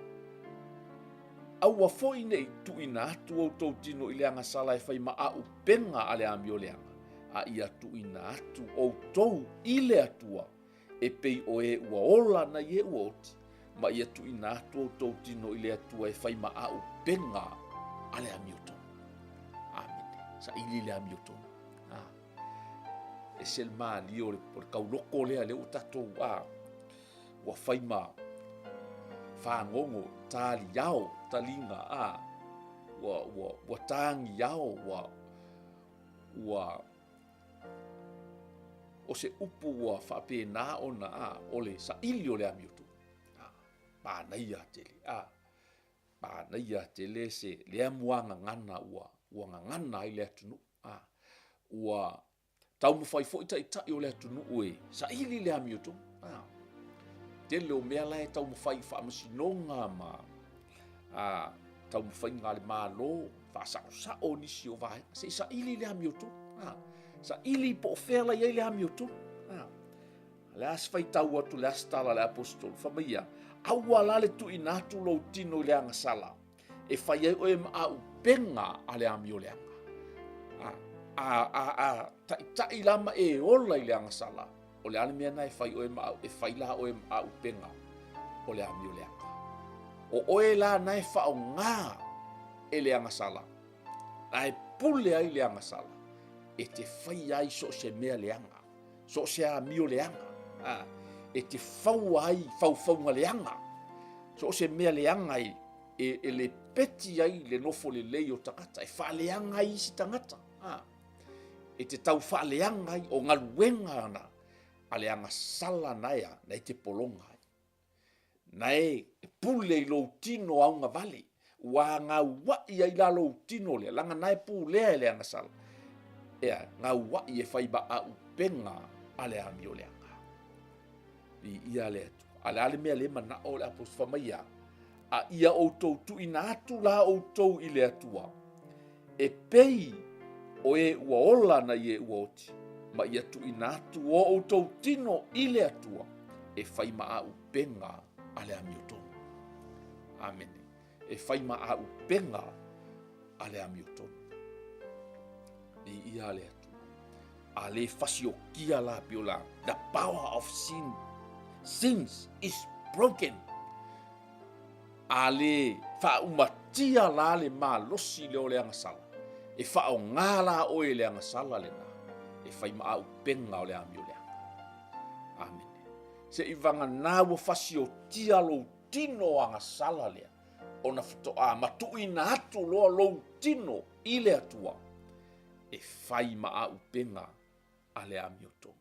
aua foi ne i tuuina atu outou tino i le agasala e fai ma aupega a le amio leaga, a ia tuuina atu outou i le Atua, e pei o e ua ola nai e ua oti, ma ia tuuina atu outou tino i le Atua e fai ma aupega a le amiotonu. Amene. Saili le amiotonu. Ah. Ese le malie o le, o le tauloko lea, lea ua tatou, ah, ua fai ma fagogo taliao taliga a ua ua ua tagiao ua ua o se upu ua faapena ona a o le saili o le amiotonu a manaia tele a manaia tele se lea muagagana ua ua gagana ai le atunuu a ua Taumafai foi taitai o le atunuu e saili le amiotonu. Ah. Tele o mea la e taumafai i faamasinoga ma ah, taumafaiga a le Malo, faasaosao nisi o vaega, se i saili le amiotonu. Ah. Saili po o fea la i ai le amiotonu. Ah. Le a se faitau atu le a se tala a le aposetolo, fai mai ia, aua la le tuuina atu lou tino i le agasala, e fai ai oe ma aupega a le amio leaga. A, a, a, a taitai la ma e ola i le agasala, o le a le mea na e fai oe ma, e fai la oe ma aupega o le amio leaga. O oe la na e faaaoga e le agasala, na e pule ai le agasala, e te fai ai so o se mea leaga, so o se amio leaga, a, e te faua ai faufauga leaga, so o se mea leaga e, e, e lepeti ai le nofo lelei o tagata, e faaleaga ai isi tagata, a, e te tau faaleaga ai o galuega ana a le agasala na ea, na e te pologa ai. Na e pule i lou tino augavale, ua gauaʻi ai la lou tino lea, leaga na e pulea e le agasala, ea, gauaʻi e fai ma aupega a le amio leaga. Viia le Atua. A le a le mea le manao o le apostofa mai ia, a ia outou tuuina atu la outou i le Atua, e pei o e ua ola nai e ua oti, ma ia tuuina atu o outou tino i le Atua, e fai ma aupega a le amiotonu. Amene. E fai ma aupega a le amiotonu. Viia le Atua. A le fasiokia la pio la, the power of sin, sins is broken. A le faaumatia la le malosi lea o le agasala, e faaaoga la oe i le agasala lena e fai ma auupega o le amio leaga. Amene. Seivagana ua fasiotia lou tino agasala lea, ona faatoa matuuina atu loa lou tino i le Atua e fai ma auupega a le amiotonu.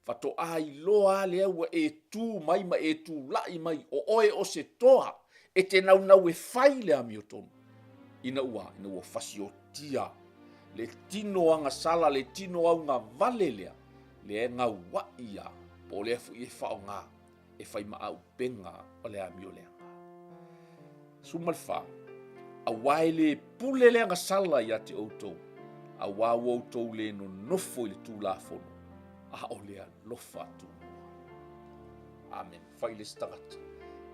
Faatoa iloa a lea ua e tu mai ma e tulai mai o oe o se toa e te naunau e fai le amiotonu, ina ua, ina ua fasiotia le tino agasala, le tino augavale lea, lea e gauai a, po o lea foi e faaaoga e fai ma auupega o le amio leaga. 14, Auā e le pule le agasala ia te outou, auā ua outou le nonofo i le Tulafono, a o le alofa tumua. Amen. Fai le isi tagata,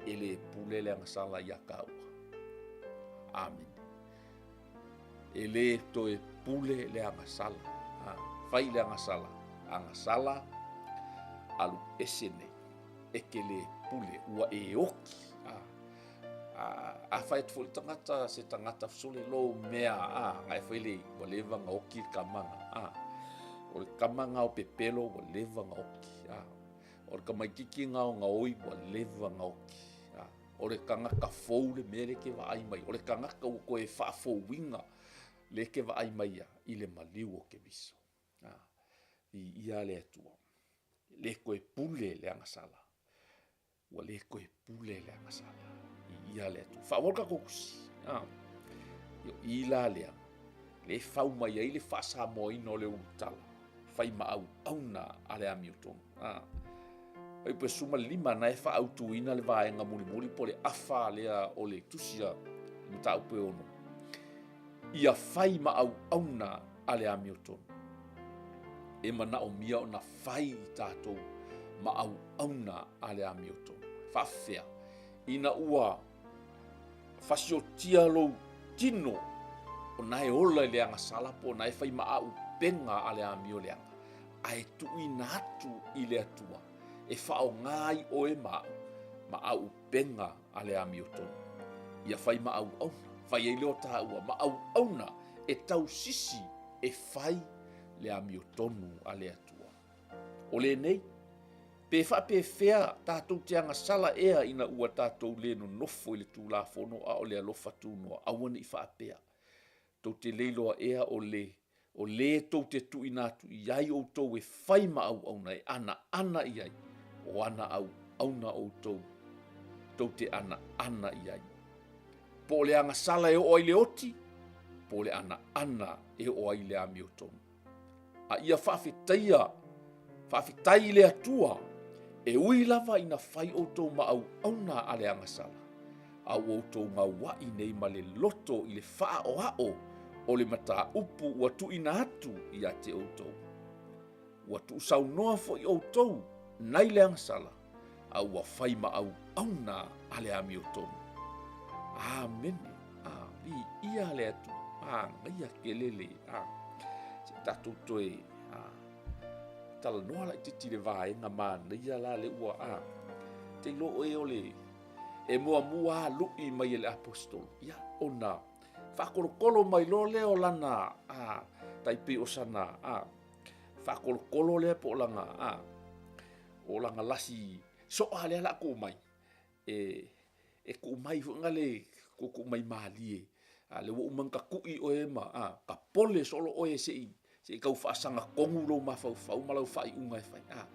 e le pule le agasala ia tāua. Amen. E le toe pule le agasala. Ha, fai le agasala. Agasala, alu ese nei. E ke le pule, ua e oki. Ha, a, a fai atu foi le tagata, se tagata fesole lou mea, a, nga e fai le, ua leva nga oki le kama nga, a. O le kama nga o pepelo, ua leva nga oki, a. O le kamaititi nga o ngaoi, ua leva nga oki, a. O le tagata fou le mea lea e te vaai mai, o le tagata ua toe faafouina lea e te vaai mai ia i le maliu o Keriso. A, viia le Atua. E le toe pule le agasala. Ua le toe pule le agasala. Viia le Atua. Faaauau le tatou tusi. A, i o i la lea, le fau mai ai le faasamoaina o le ulutala, fai ma auauna a le amiotonu. A, Pai pe 15 na e faaautuina le vaega mulimuli po le afa lea o le tusi a mataupu e ono. Ia fai ma auauna a le amiotonu. E manaomia ona fai i tatou ma auauna a le amiotonu. Faafefea, ina ua fasiotia lou tino o na e ola i le agasala po o na e fai ma auupega a le amio leaga, ae tuuina atu i le Atua e faaaoga ai oe ma au, ma auupega a le amiotonu. Ia fai ma auauna, fai ai lea o tāua ma auauna e tausisi e fai le amiotonu a le Atua. O lenei, pe faapefea tatou te agasala ea ina ua tatou le nonofo i le Tulafono a o le alofa tunoa, aua ne i faapea. Tou te le iloa ea o le o lē tou te tuuina atu i ai outou e fai ma auauna e anaana i ai, o ana auauna outou tou te anaana i ai. Po o le agasala e oo ai le oti, po o le anaana e oo ai le amiotonu. A ia faafetaia, faafetai i le Atua, e ui lava ina fai outou ma auauna a le agasala, a ua outou gauaʻi nei ma le loto i le faaʻoaʻo o le mataupu ua tuuina atu ia te outou. Ua tuusaunoa foi outou nai le agasala, a ua fai ma auauna a le amiotonu. Amene. A, viia le Atua. Manaia tele le, a, se tatou toe, a, talanoa laitiiti i le vaega manaia la le ua, a, te iloa oe o le, e muamua lava lui mai e le aposetolo, ia, ona faakolokolo mai loa lea o lana, a, tai pei o sana, a, faakolokolo lea po o lana, a, o lana lasi soa lea o le a tuu mai, e, e tuu mai foi na le tuutuu mai malie, a lea ua uma ona tatui oe ma, a, ka pole solo oe se i, se i tau faasagatonu lou mafaufau ma lau faaiuga e fai, a,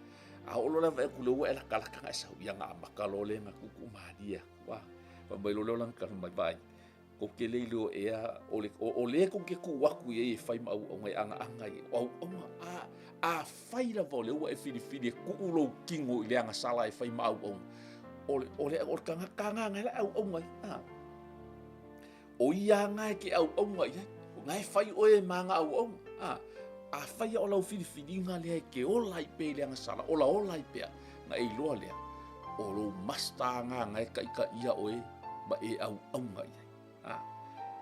a oo loa la vaai atu lea ua e latalata ona e sau, ia ona amata loa lea ona tuutuu malie atu, a. Fai mai loa lea o lana tala mai, vaai, tou te le iloa ea, o le, o, o lea tou te tuu atu i ai e fai ma auauna e agaaga i ai, o auauna, a, afai lava o lea ua e filifili e tuu lou tino i le agasala e fai ma auauna, o le, o le, o le tagata lena e auauna ai, a. O ia lena e te auauna i ai, o lena e fai oe ma ana auauna, a. Afai o lau filifiliga lea e te ola ai pea i le agasala, olaola ai pea, na e iloa lea, o lou master lena e taitaia oe ma e auauna i ai. A,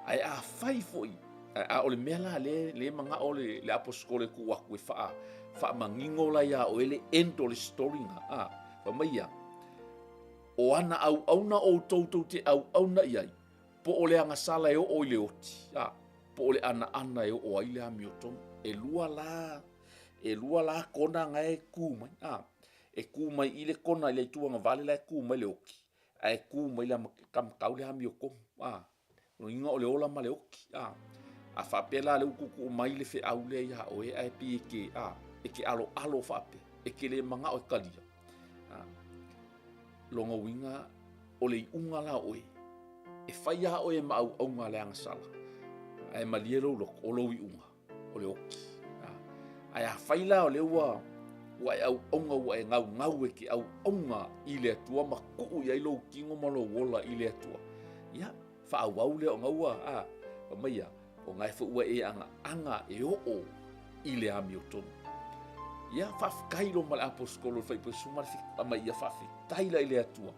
ae afai foi, a o le mea la lea, lea manao le, le aposetolo e tuu atu e faa, faamanino la ia oe le end o le story na, a, fai mai ia, O ana auauna outou tou te auauna i ai, po o le agasala e oo i le oti, a, po o le anaana e oo ai le amiotonu. E lua la, e lua la kona na e ku mai, a, e ku mai i le kona i le itu agavale la e ku mai le oti, ae ku mai le kamakau le amiotonu, a. Lona uiga o le ola ma le oki. A, a faapea la o lea ua tuutuu mai le feau lea ia oe ae pei e te, a, e te aloalo faapea, e te le manao e talia. A, lona uiga o le iuga la o oe, e fai lava oe ma auauna a le agasala, ae malie lou loto, o lou iuga, o le oki. Ae afai la o lea ua ua e auauna ua e gaugau e te auauna i le Atua ma tuu i ai lou tino ma lou ola i le Atua, ia, faaauau lea ona ua, a, fai mai ia, o na foi ua e agaaga e oo i le amiotonu. Ia, faafetai loa ma le aposetolo le faipisinuu ma le fai mai ia faafetai la i le Atua,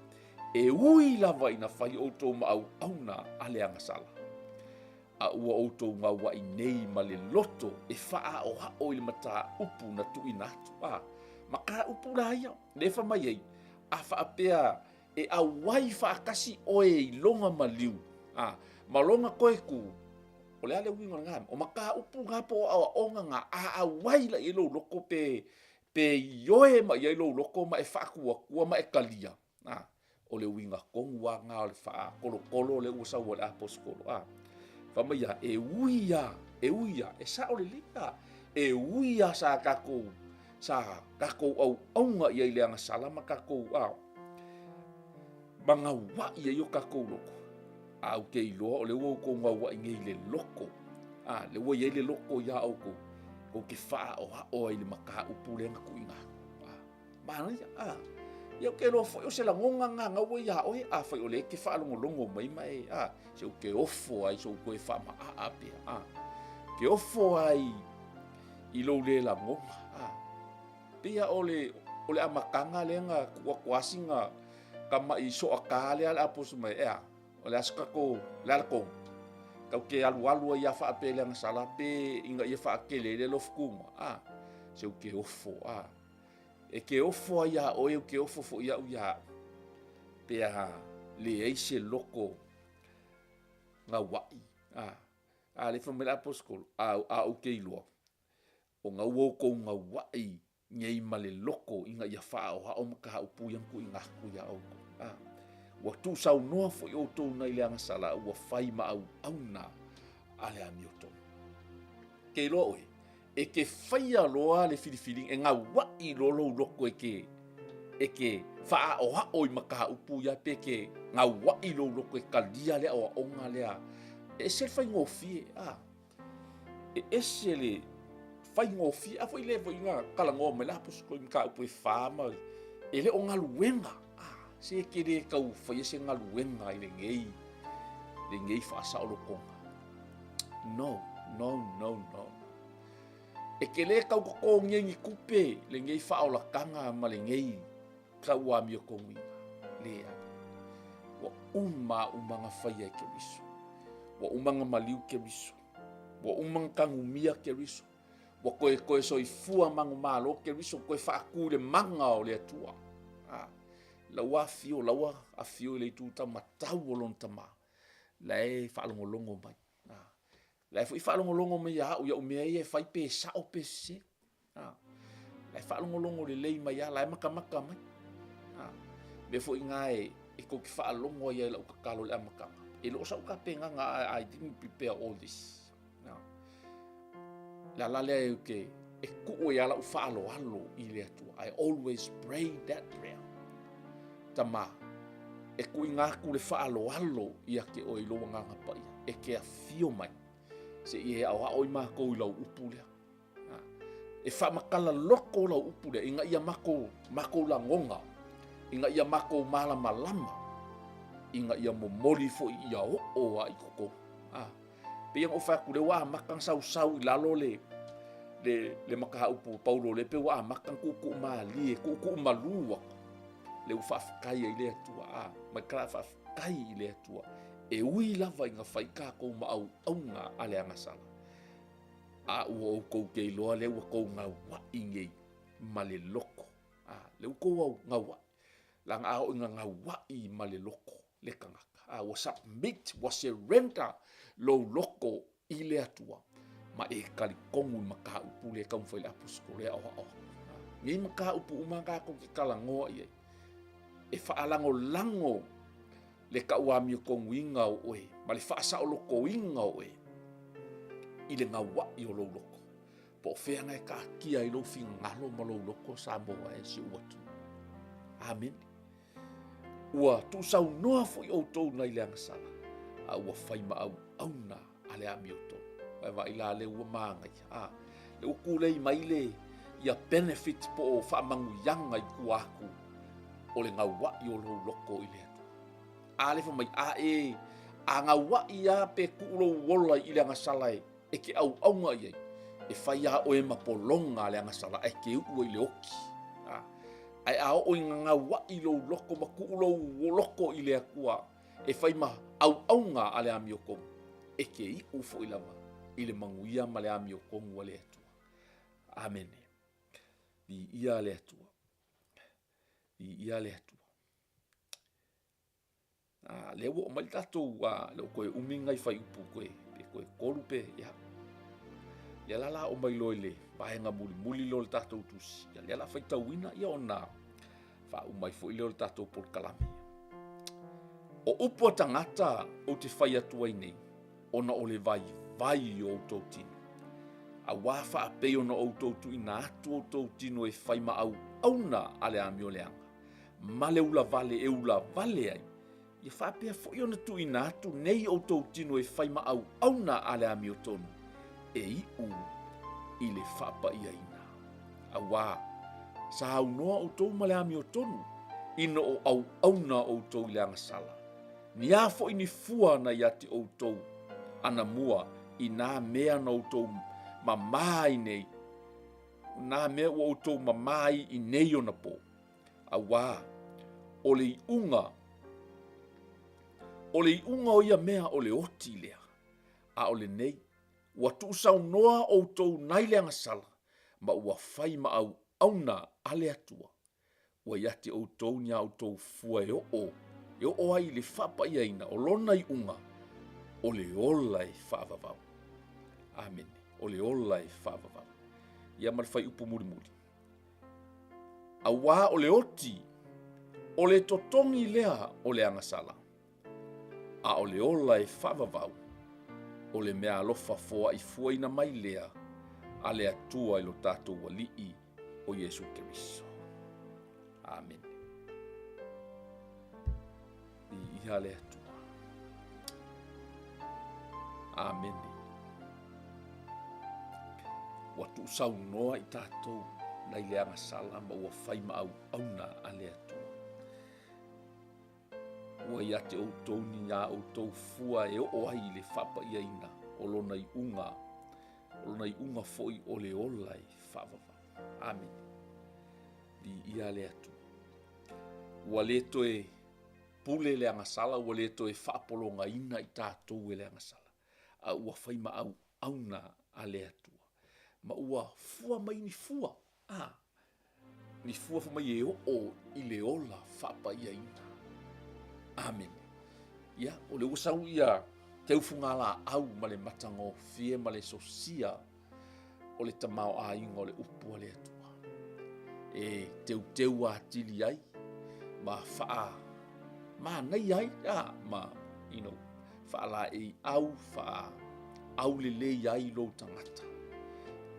e ui lava ina fai outou ma auauna a le agasala. A ua outou gauaʻi nei ma le loto e faaʻaoaʻo i le mataupu na tuuina atu. A, mataupu la ia, lea e fai mai ai, a faapea e auai faatasi oe i lona maliu, a, ma lona toe tu, o le a le uiga o lena mea? O mataupu na po o aoaoga na, a auai la i ai lou loto pe, pe ioe mai i ai lou loto ma e faatuatua ma e talia, A, o le uiga tonu lava lena o le faatolotolo lea ua sau ai le aposetolo. A, fai mai ia, e ui lava, e ui lava, e sao lelei a, e ui lava sa tatou, sa tatou auauna i ai i le agasala ma tatou, a, ma gauai ai o tatou loto, a ou te iloa o lea ua outou gauai nei i le loto, a, lea ua i ai le loto ia outou, tou te faaoao ai i le mataupu lea na tuuina atu. Manaia, a. Ia ou te iloa foi o se lagona lena na ua ia oe, afai o lea e te faalogologo mai ma e, a, se ou te ofo ai se ou toe faamaaa pea, a. Te ofo ai i lou le lagona, a. Pei lava o le, o le amataga lea na tuu atu lava sina tamai soata lea a le aposo mai, e a, o le a se tatou, o le a le tonu? Tatou te alualu ai lava faapea i le agasala pe ina ia faatele ai le alofa tumau, a. Se ou te ofo, a. E ke ofo ai iā oe, ou ke ofo foi au iā au. Pe a leai se loko gauaʻi. A, a le fai mai le aposetolo, a, a ou ke iloa, o na ua outou gauaʻi nei ma le loko ina ia faaoao mataupu ia na tuuina atu iā outou. A, ua tuusaunoa foi outou nai le agasala a ua fai ma auauna a le amiotonu. Ke iloa oe, E te faia loa le filifiliga, e gauaʻi loa lou loto e te, e te faaʻaoaʻo i mataupu ia pe ke gauaʻi lou loto e talia le aoaoga lea. E ese le faigofie, a. E ese le faigofie. A foi lea foi na talanoa mai le aposetolo i mataupu e fa ma e le o galuega. A, se e te le tau faia se galuega i lenei, lenei faasaolotoga. No, no, no, no. E te lē tau totogia i ni tupe lenei faaolataga ma lenei tau amiotonuina. Leai. Ua uma a uma na faia e Keriso. Ua uma na maliu Keriso. Ua uma na tanumia Keriso. Ua toe toe soifua manumalo Keriso, toe faatu i le mana o le Atua. Ah, lau afio, lau afio i le itu taumatau o lona tama. La e faalogologo mai. Ah. La e foi faalogologo mai ia au, ia'u mea ia e fai pe sao pe sese. Ah. La e faalogologo lelei mai ia, la e matamata mai. Ah. Mea foi na e, e tou te faalogo ai i lau tatalo i le amataga. E le o sa'u tapenaga, I didn't prepare all this. Ah. Le ala lea e ke e kuu ai la'u faaaloalo i le Atua. I always pray that prayer. Tama, e kuʻiga atu le faaaloalo ia te oe i lou Agaga Paia, e te afio mai, seia e aoao i makou i lau upu lea. E faamatala loko lau upu lea, ina ia makou, makou lagona, ina ia makou malamalama, ina ia momoli foi ia oo a i totonu. Pei ona ou fai atu, lea ua amata ona sausau i lalo le, le, le mataupu Paulo lea pei ua amata ona tuutuu malie, tuutuu malu atu. Lea ua faafetai ai le Atua, a, mai kala faafetai i le Atua. E ui lava ina fai kākou ma auauna a le agasala. A ua outou te iloa lea ua tou gauaʻi nei ma le loko. A, lea ua tou gauaʻi. Leaga a oo ina gauaʻi ma le loko le kanaka, a ua submit, ua surrender lou loko i le Atua, ma e talitonu i mataupu lea e taumafai le Aposetolo e aʻoaʻo atu. Nei mataupu uma tatou te talanoa i ai, e faalagolago le tauamiotonuina o oe ma le faasaolotoina o oe i le gauaʻi o lou loko. Po o fea na e taatia ai lou finagalo ma lou loto Samoa e si ou atunuu. Amene. Ua tuusaunoa foi outou nai le agasala, a ua fai ma auauna a le amiotonu. Vae vaai la lea ua manaia. A, lea ua tulei mai le ia benefit po o faamanuiaga i tua atu o le gauaʻi o lou loko i le Atua. A lea fai mai, a e a gauaʻi lava pe tuu lou ola i le agasala e e te auauna i ai, e fai lava oe ma pologa a le agasala ae te uʻu ai i le oti. A, ae a oo ina gauaʻi lou loko ma tuu lou loko i le Atua e fai ma auauna a le amiotonu, e te iʻu foi lava i le manuia ma le amiotonu a le Atua. Amene. Viia le Atua. Viia le Atua. A, lea ua oo mai le tatou, a, le o toe umi nai fuaiupu toe, pe toe 3 pe, ia. Lea la la oo mai loa i le vaega mulimuli lea o le tatou tusi, ia lea la faitauina ia ona faauma ai foi lea o le tatou polokalame. O upu a tagata ou te fai atu ai nei, ona o le vaivai o outou tino. Auā faapei ona outou tuuina atu outou tino e fai ma auauna a le amioleaga, ma le ulavale e ulavale ai, ia faapea foi ona tuuina atu nei outou tino e fai ma auauna a le amiotonu, e iu i le faapaiaina. Auā, sa aunoa outou ma le amiotonu, ina o auauna outou i le agasala. Ni a foi ni fua na ia te outou anamua i nā mea na outou mamā ai nei, nā mea ua outou mamā ai i nei ona pō. Auā, o le iuga, o le iuga o ia mea o le oti lea, a o lenei, ua tuusaunoa outou nai le agasala, ma ua fai ma auauna a le Atua. Ua ia te outou ni a outou fua e oo, e oo ai i le faapaiaina o lona iuga, o le ola e faavavau. Amene. O le ola e faavavau. Ia ma le fuaiupu mulimuli. Auā o le oti, o le totogi lea o le agasala, a o le ola e faavavau, o le meaalofa foaifuaina mai lea a le Atua i lo tatou Alii o Iesu Keriso. Amene. Viia le Atua. Amene. Ua tuusaunoa i tatou nai le agasala ma ua fai ma auauna a le Atua. Ua ia te outou ni a outou fua e oo ai i le faapaiaina o lona iuga, o lona iuga foi o le ola e faavavau. Amene. Viia le Atua. Ua le toe pule le agasala, ua le toe faapologaina i tatou e le agasala, a ua fai ma auauna a le Atua. Ma ua fua mai ni fua, a, ni fua fai mai e oo i le ola faapaiaina. Amene. Ia, o lea ua sau ia teufuga laau ma le matagofie ma le sosia o le tamaoaiga o le upu a le Atua e teuteu atili ai ma faa manaia ai a, ma you know, faalaei au faa aulelei ai lou tagata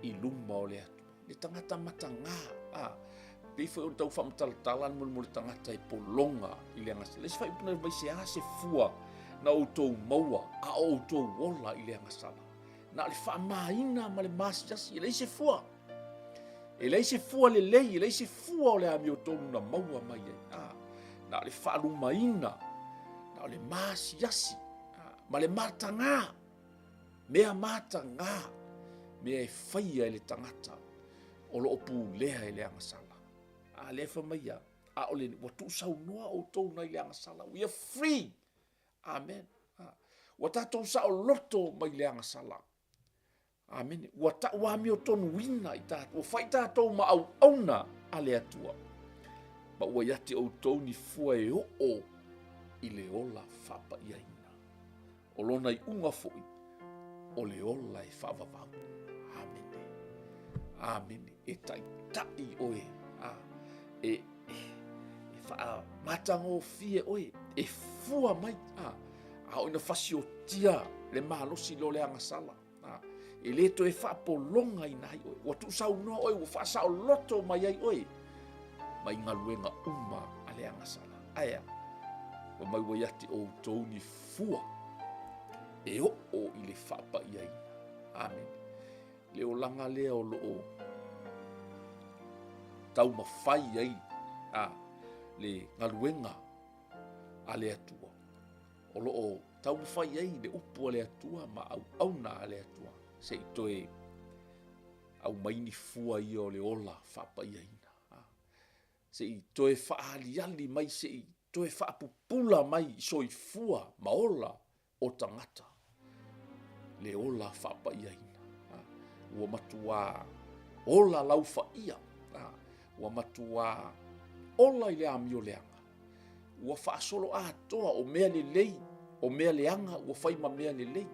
i luma o le Atua. Le tagata matagā, a, pei foi ona tau faamatalatala le molimoli tagata e pologa i le agasala. Le isi faaiupu na mai se a se fua na outou maua a o outou ola i le agasala. Na o le faamāina ma le maasiasi, e leai se fua. E leai se fua lelei, e leai se fua o le amiotonu na maua mai ai. A, na o le faalumaina, na o le maasiasi, a, ma le matagā. Mea matagā, mea e faia e le tagata o lo o pulea e le agasala. A lea fai mai ia, a o le, ua tuusaunoa outou nai le agasala. We are free. Amen. Ua tatou saoloto mai le agasala. Amene. Ua tauamiotonuina i tatou, ua fai tatou ma auauna a le Atua. Ma ua ia te outou ni fua e oo i le ola faapaiaina. O lona iuga foi, o le ola e faavavau. Amene. Amene. E taitai oe. A, e, e, e faamatagofie oe. E fua mai. A, a o ina fasiotia le malosi lea o le agasala. A, e le toe faapologaina ai oe. Ua tuusaunoa oe, ua faasaoloto mai ai oe mai galuega uma a le agasala. Ae a? Ua mai ua ia te outou ni fua e oo i le faapaiaina. Amene. Le olaga lea o loo taumafai ai a, le galuega a le Atua. O lo o taumafai ai le upu a le Atua ma auauna a le Atua se i toe aumai ni fua ia o le ola faapaiaina. Se i toe faaaliali mai, se i toe faapupula mai i soifua ma ola o tagata le ola faapaiaina. Ua matuā ola laufaia, ua matuā ola i le amio leaga. Ua faasolo atoa o mea lelei, o mea leaga ua fai ma mea lelei.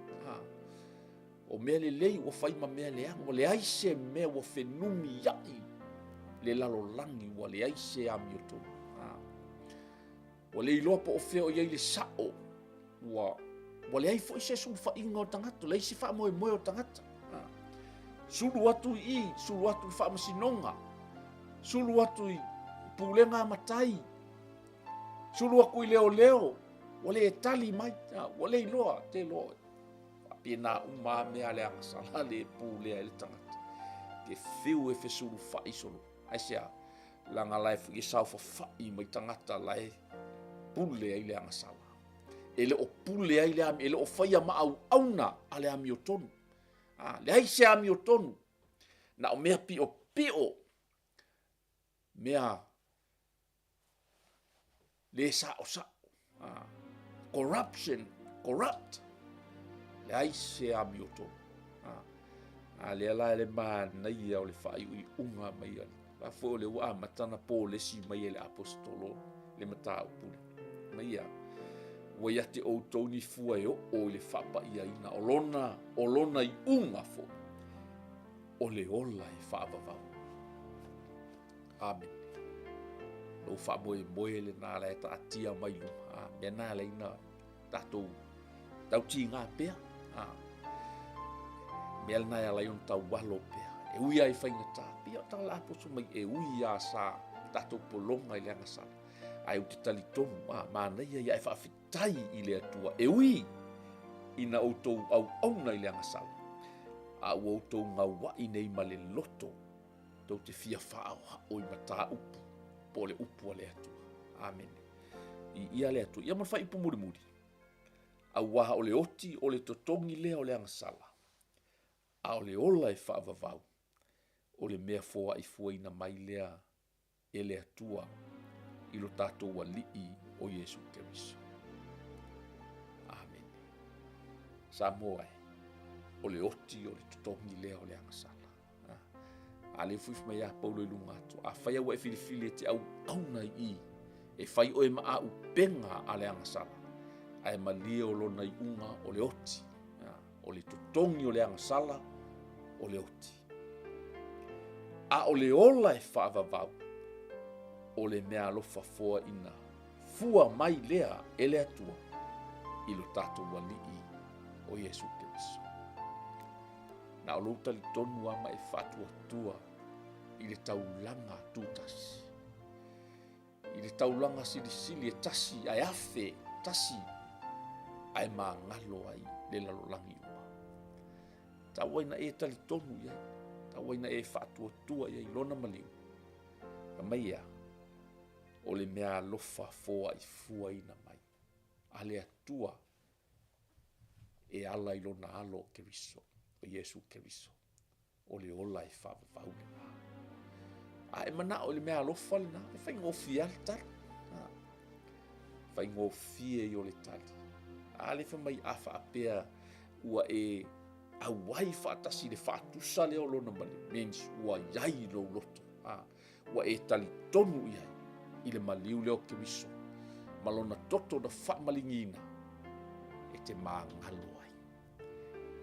O mea lelei ua fai ma mea leaga. Ua leai se mea ua fenumiai le lalolagi, ua leai se amiotonu. Ua le iloa po o fea o i ai le sao. Ua, ua leai foi se sulufaiga o tagata, leai se faamoemoe o tagata. Sulu atu i i, sulu atu i faamasinoga, sulu atu i pulega a matai, sulu atu i leoleo, ua le tali mai, ua le iloa, te iloa. Faapena uma a mea a le agasala le pulea e le tagata. Ke fiu e fesulufai solo. Aisea? Leaga la e foi e saofafai mai tagata la e pule ai le agasala. E le o pule ai le ami, e le o faia ma auauna a le amiotonu. A, leai se amiotonu, na o mea piopio, mea le saosao. Ah, corruption, corrupt. Leai se amiotonu. Ah, a lea la le manaia o le faaiuiuga mai a la foi o le ua amata na polesi mai e le apostolo le mataupu lea. Mai ia, ua ia te outou ni fua e oo i le faapaiaina o lona, o lona iuga foi, o le ola e faavavau. Amene. Lou faamoemoe lena la e taatia mai luma. A, mea na lea ina tatou tautiga pea. A, mea lena e ala ai ona taualo pea. E ui lava i faigata, pei o tala aposo mai e ui lava sa tatou pologa i le agasala. Ae ou te talitonu, a, manaia ia e faafetai i le Atua. E ui ina outou auauna i le agasala, a ua outou gauai nei ma le loto tou te fia faaohao i mataupu po o le upu a le Atua. Amene. I ia le Atua. Ia ma le faaiupu mulimuli. Auā o le oti o le totogi lea o le agasala, a o le ola e faavavau, o le mea foaifuaina mai lea e le Atua i lo tatou Alii o Iesu Keriso. Amene. Samoa e, o le oti o le totogi lea o le agasala. A lea foi mai ia Paulo i luga atu, afai ua e filifili e te auauna i i, e fai oe ma auupega a le agasala, ae malie o lona iuga o le oti, o le totogi o le agasala o le oti. A o le ola e faavavau, o le mea alofa foaina fua mai lea e le Atua i lo tatou Alii o Iesu Keriso. Na o lou talitonu lava ma e faatuatua i le taulaga tutasi, i le taulaga silisili e tasi ae afe tasi ae magalo ai le lalolagi uma. Tau ai na e talitonu i ai, tau ai na e faatuatua i ai lona maliu. Fai mai ia, o le mea alofa foaifuaina mai a le Atua e ala i lona alo o Keriso, o Iesu Keriso, o le ola e faavavau lena. A e manao i le mea alofa lena, e faigofie lava le tali. Faigofie i o le tali. A le fai mai a faapea ua e auai faatasi i le faatusa lea o lona maliu, means ua iai lou loto. Ua e talitonu i ai. i le maliu lea o Keriso ma lona toto na faamaligiina e te magalo ai,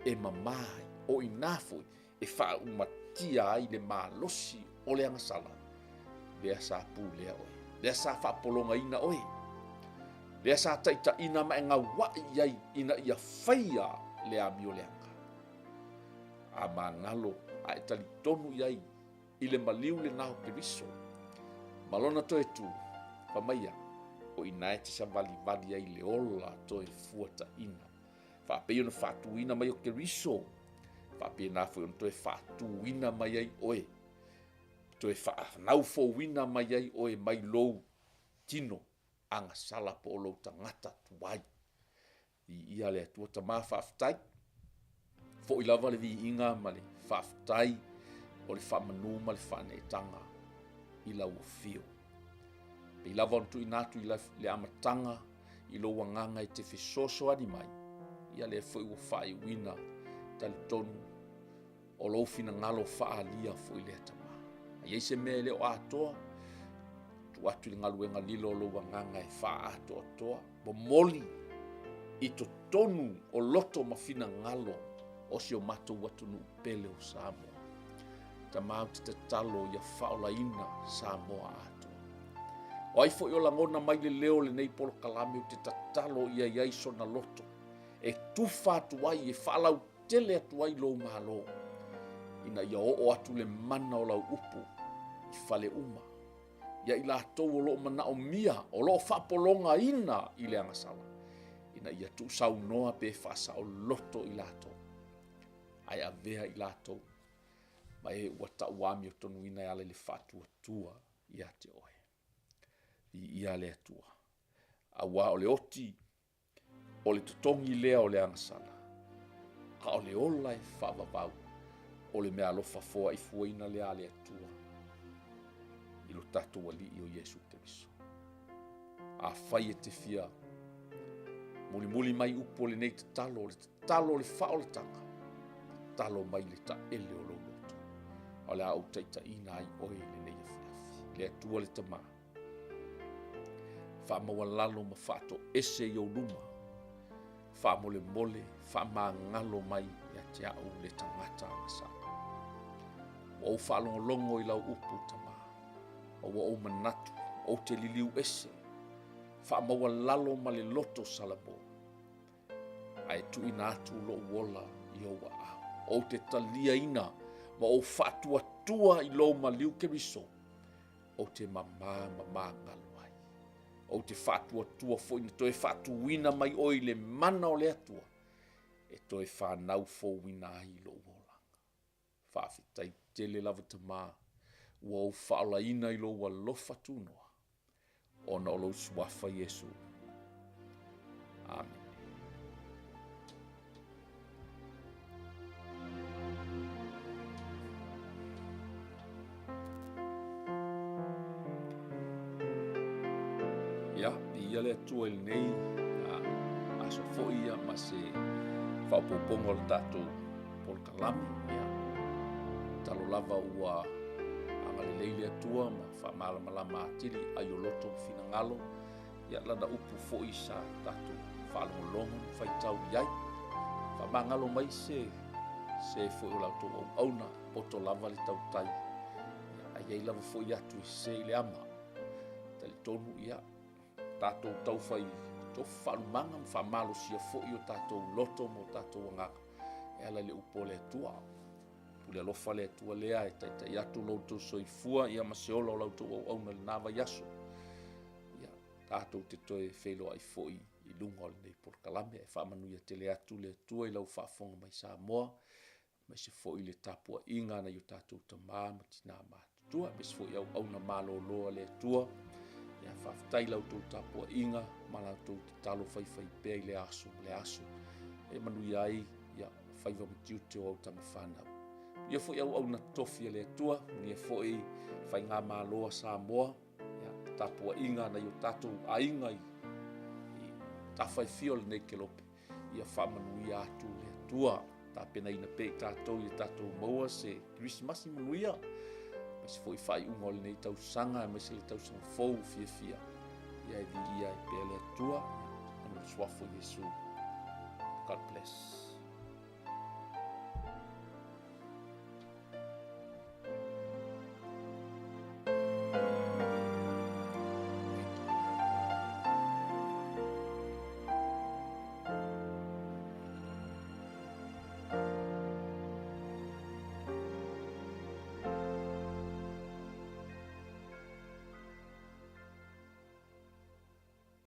e mama ai, o i ina foi e faaumatia ai le malosi o le agasala lea sa pulea oe, lea sa faapologaina oe, lea sa taitaiina ma e gauai i ai ina ia faia le amio leaga. A magalo a e talitonu i ai i le maliu lena o Keriso ma lona toe tu, fai mai ia, o i ina e te savalivali ai i le ola toe fuataina. Faapei ona faatuina mai o Keriso, faapena foi ona toe faatuina mai ai oe, toe faanaufouina mai ai oe mai lou tino agasala po o lou tagata tuai. Viia le Atua. Tama faafetai. Foi lava le viiga ma le faafetai o le faamanu ma le faaneetaga i lau afio. Pei lava ona tuuina atu i le amataga i lou agaga e te fesoasoani mai, ia lea foi ua faaiuina talitonu o lou finagalo faaalia foi lea Tama. A i ai se mea e le o atoa, tuu atu i le galuega lilo o lou agaga e faaatoatoa, momoli i totonu o loto ma finagalo o si o matou atunuu pele o Samoa. Tama, ou te tatalo ia faaolaina Samoa atoa. O ai foi o lagona mai le leo o lenei polokalame, ou te tatalo ia i ai sona loto e tufa atu ai, e faalautele atu ai lou Malo, ina ia oo atu le mana o lau upu i fale uma, ia i latou o lo o manaomia, o lo o faapologaina i le agasala, ina ia tuusaunoa pe faasaoloto i latou, ae avea i latou ma e ua tauamiotonuina e ala i le faatuatua ia te oe. Viia le Atua, aua o le oti o le totogi lea o le agasala, a o le ola e faavavau o le meaalofa foaifuaina lea a le Atua i lo tatou Alii o Iesu Keriso. Afai e te fia mulimuli mai upu o lenei tatalo, o le tatalo o le faaolataga, tatalo mai le taele o lou loto, o le a ou taitaiina ai oe i lenei afiafi. Le Atua le Tama, faamaualalo ma faatoese i ou luma, faamolemole, faamagalo mai ia te au le tagata agasala. Ua ou faalogologo i lau upu, Tama, ma ua ou manatu ou te liliu ese, faamaualalo ma le loto salamo, ae tuuina atu lou ola i ou aao. Ou te taliaina ma ou faatuatua i lou maliu Keriso, ou te mama ma magalo ai. Ou te faatuatua foi na toe faatuina mai oe i le mana o le Atua, e toe fanau fouina ai lou olaga. Faafetai tele lava Tama, ua ou faaolaina i lou alofa tunoa, ona o lou suafa Iesu. Amene. Ia, viia le Atua i lenei aso foi ia ma se faaopoopoga o le tatou polokalame. Ia, talo lava ua agalelei le Atua ma faamalamalama atili ai o loto ma finagalo. Ia, lana upu foi sa tatou faalogologo ma faitau i ai. Faamagalo mai se se foi o la outou auauna, poto lava le tautai. Ia, a i ai lava foi atu e sese i le ama. Talitonu, ia, tatou taufai tofu faalumaga ma faamalosia foi o tatou loto ma o tatou agaga e ala i le upu o le Atua. Pule alofa le Atua lea e taitai atu lo outou soifua ia ma se ola o la outou auauna i lena vaiaso. Ia, tatou te toe feiloai foi i luga o lenei polokalame. E faamanuia tele atu le Atua i lau faafofoga mai Samoa, aemaise foi le tapuaiga a nai o tatou tama ma tina matutua, aemaise foi auauna malolo a le Atua. Ia, faafetai i la outou tapuaiga ma la outou tatalo faifaipea i le aso ma le aso e manuia ai ia faiva ma tiute o au tama fanau. Ia foi auauna tofi a le Atua, manuia foi faigamalo a Samoa, ia, tapuaiga a nai o tatou aiga i tafa e fia o lenei kelope. Ia faamanuia atu le Atua. Tapenaina pea i tatou ia tatou maua se Kerisimasi manuia. Aemaise foi faaiuga o lenei tausaga, aemaise le tausaga fou fiafia. Ia e viia ai pea le Atua, ona o le suafa o Iesu. God bless.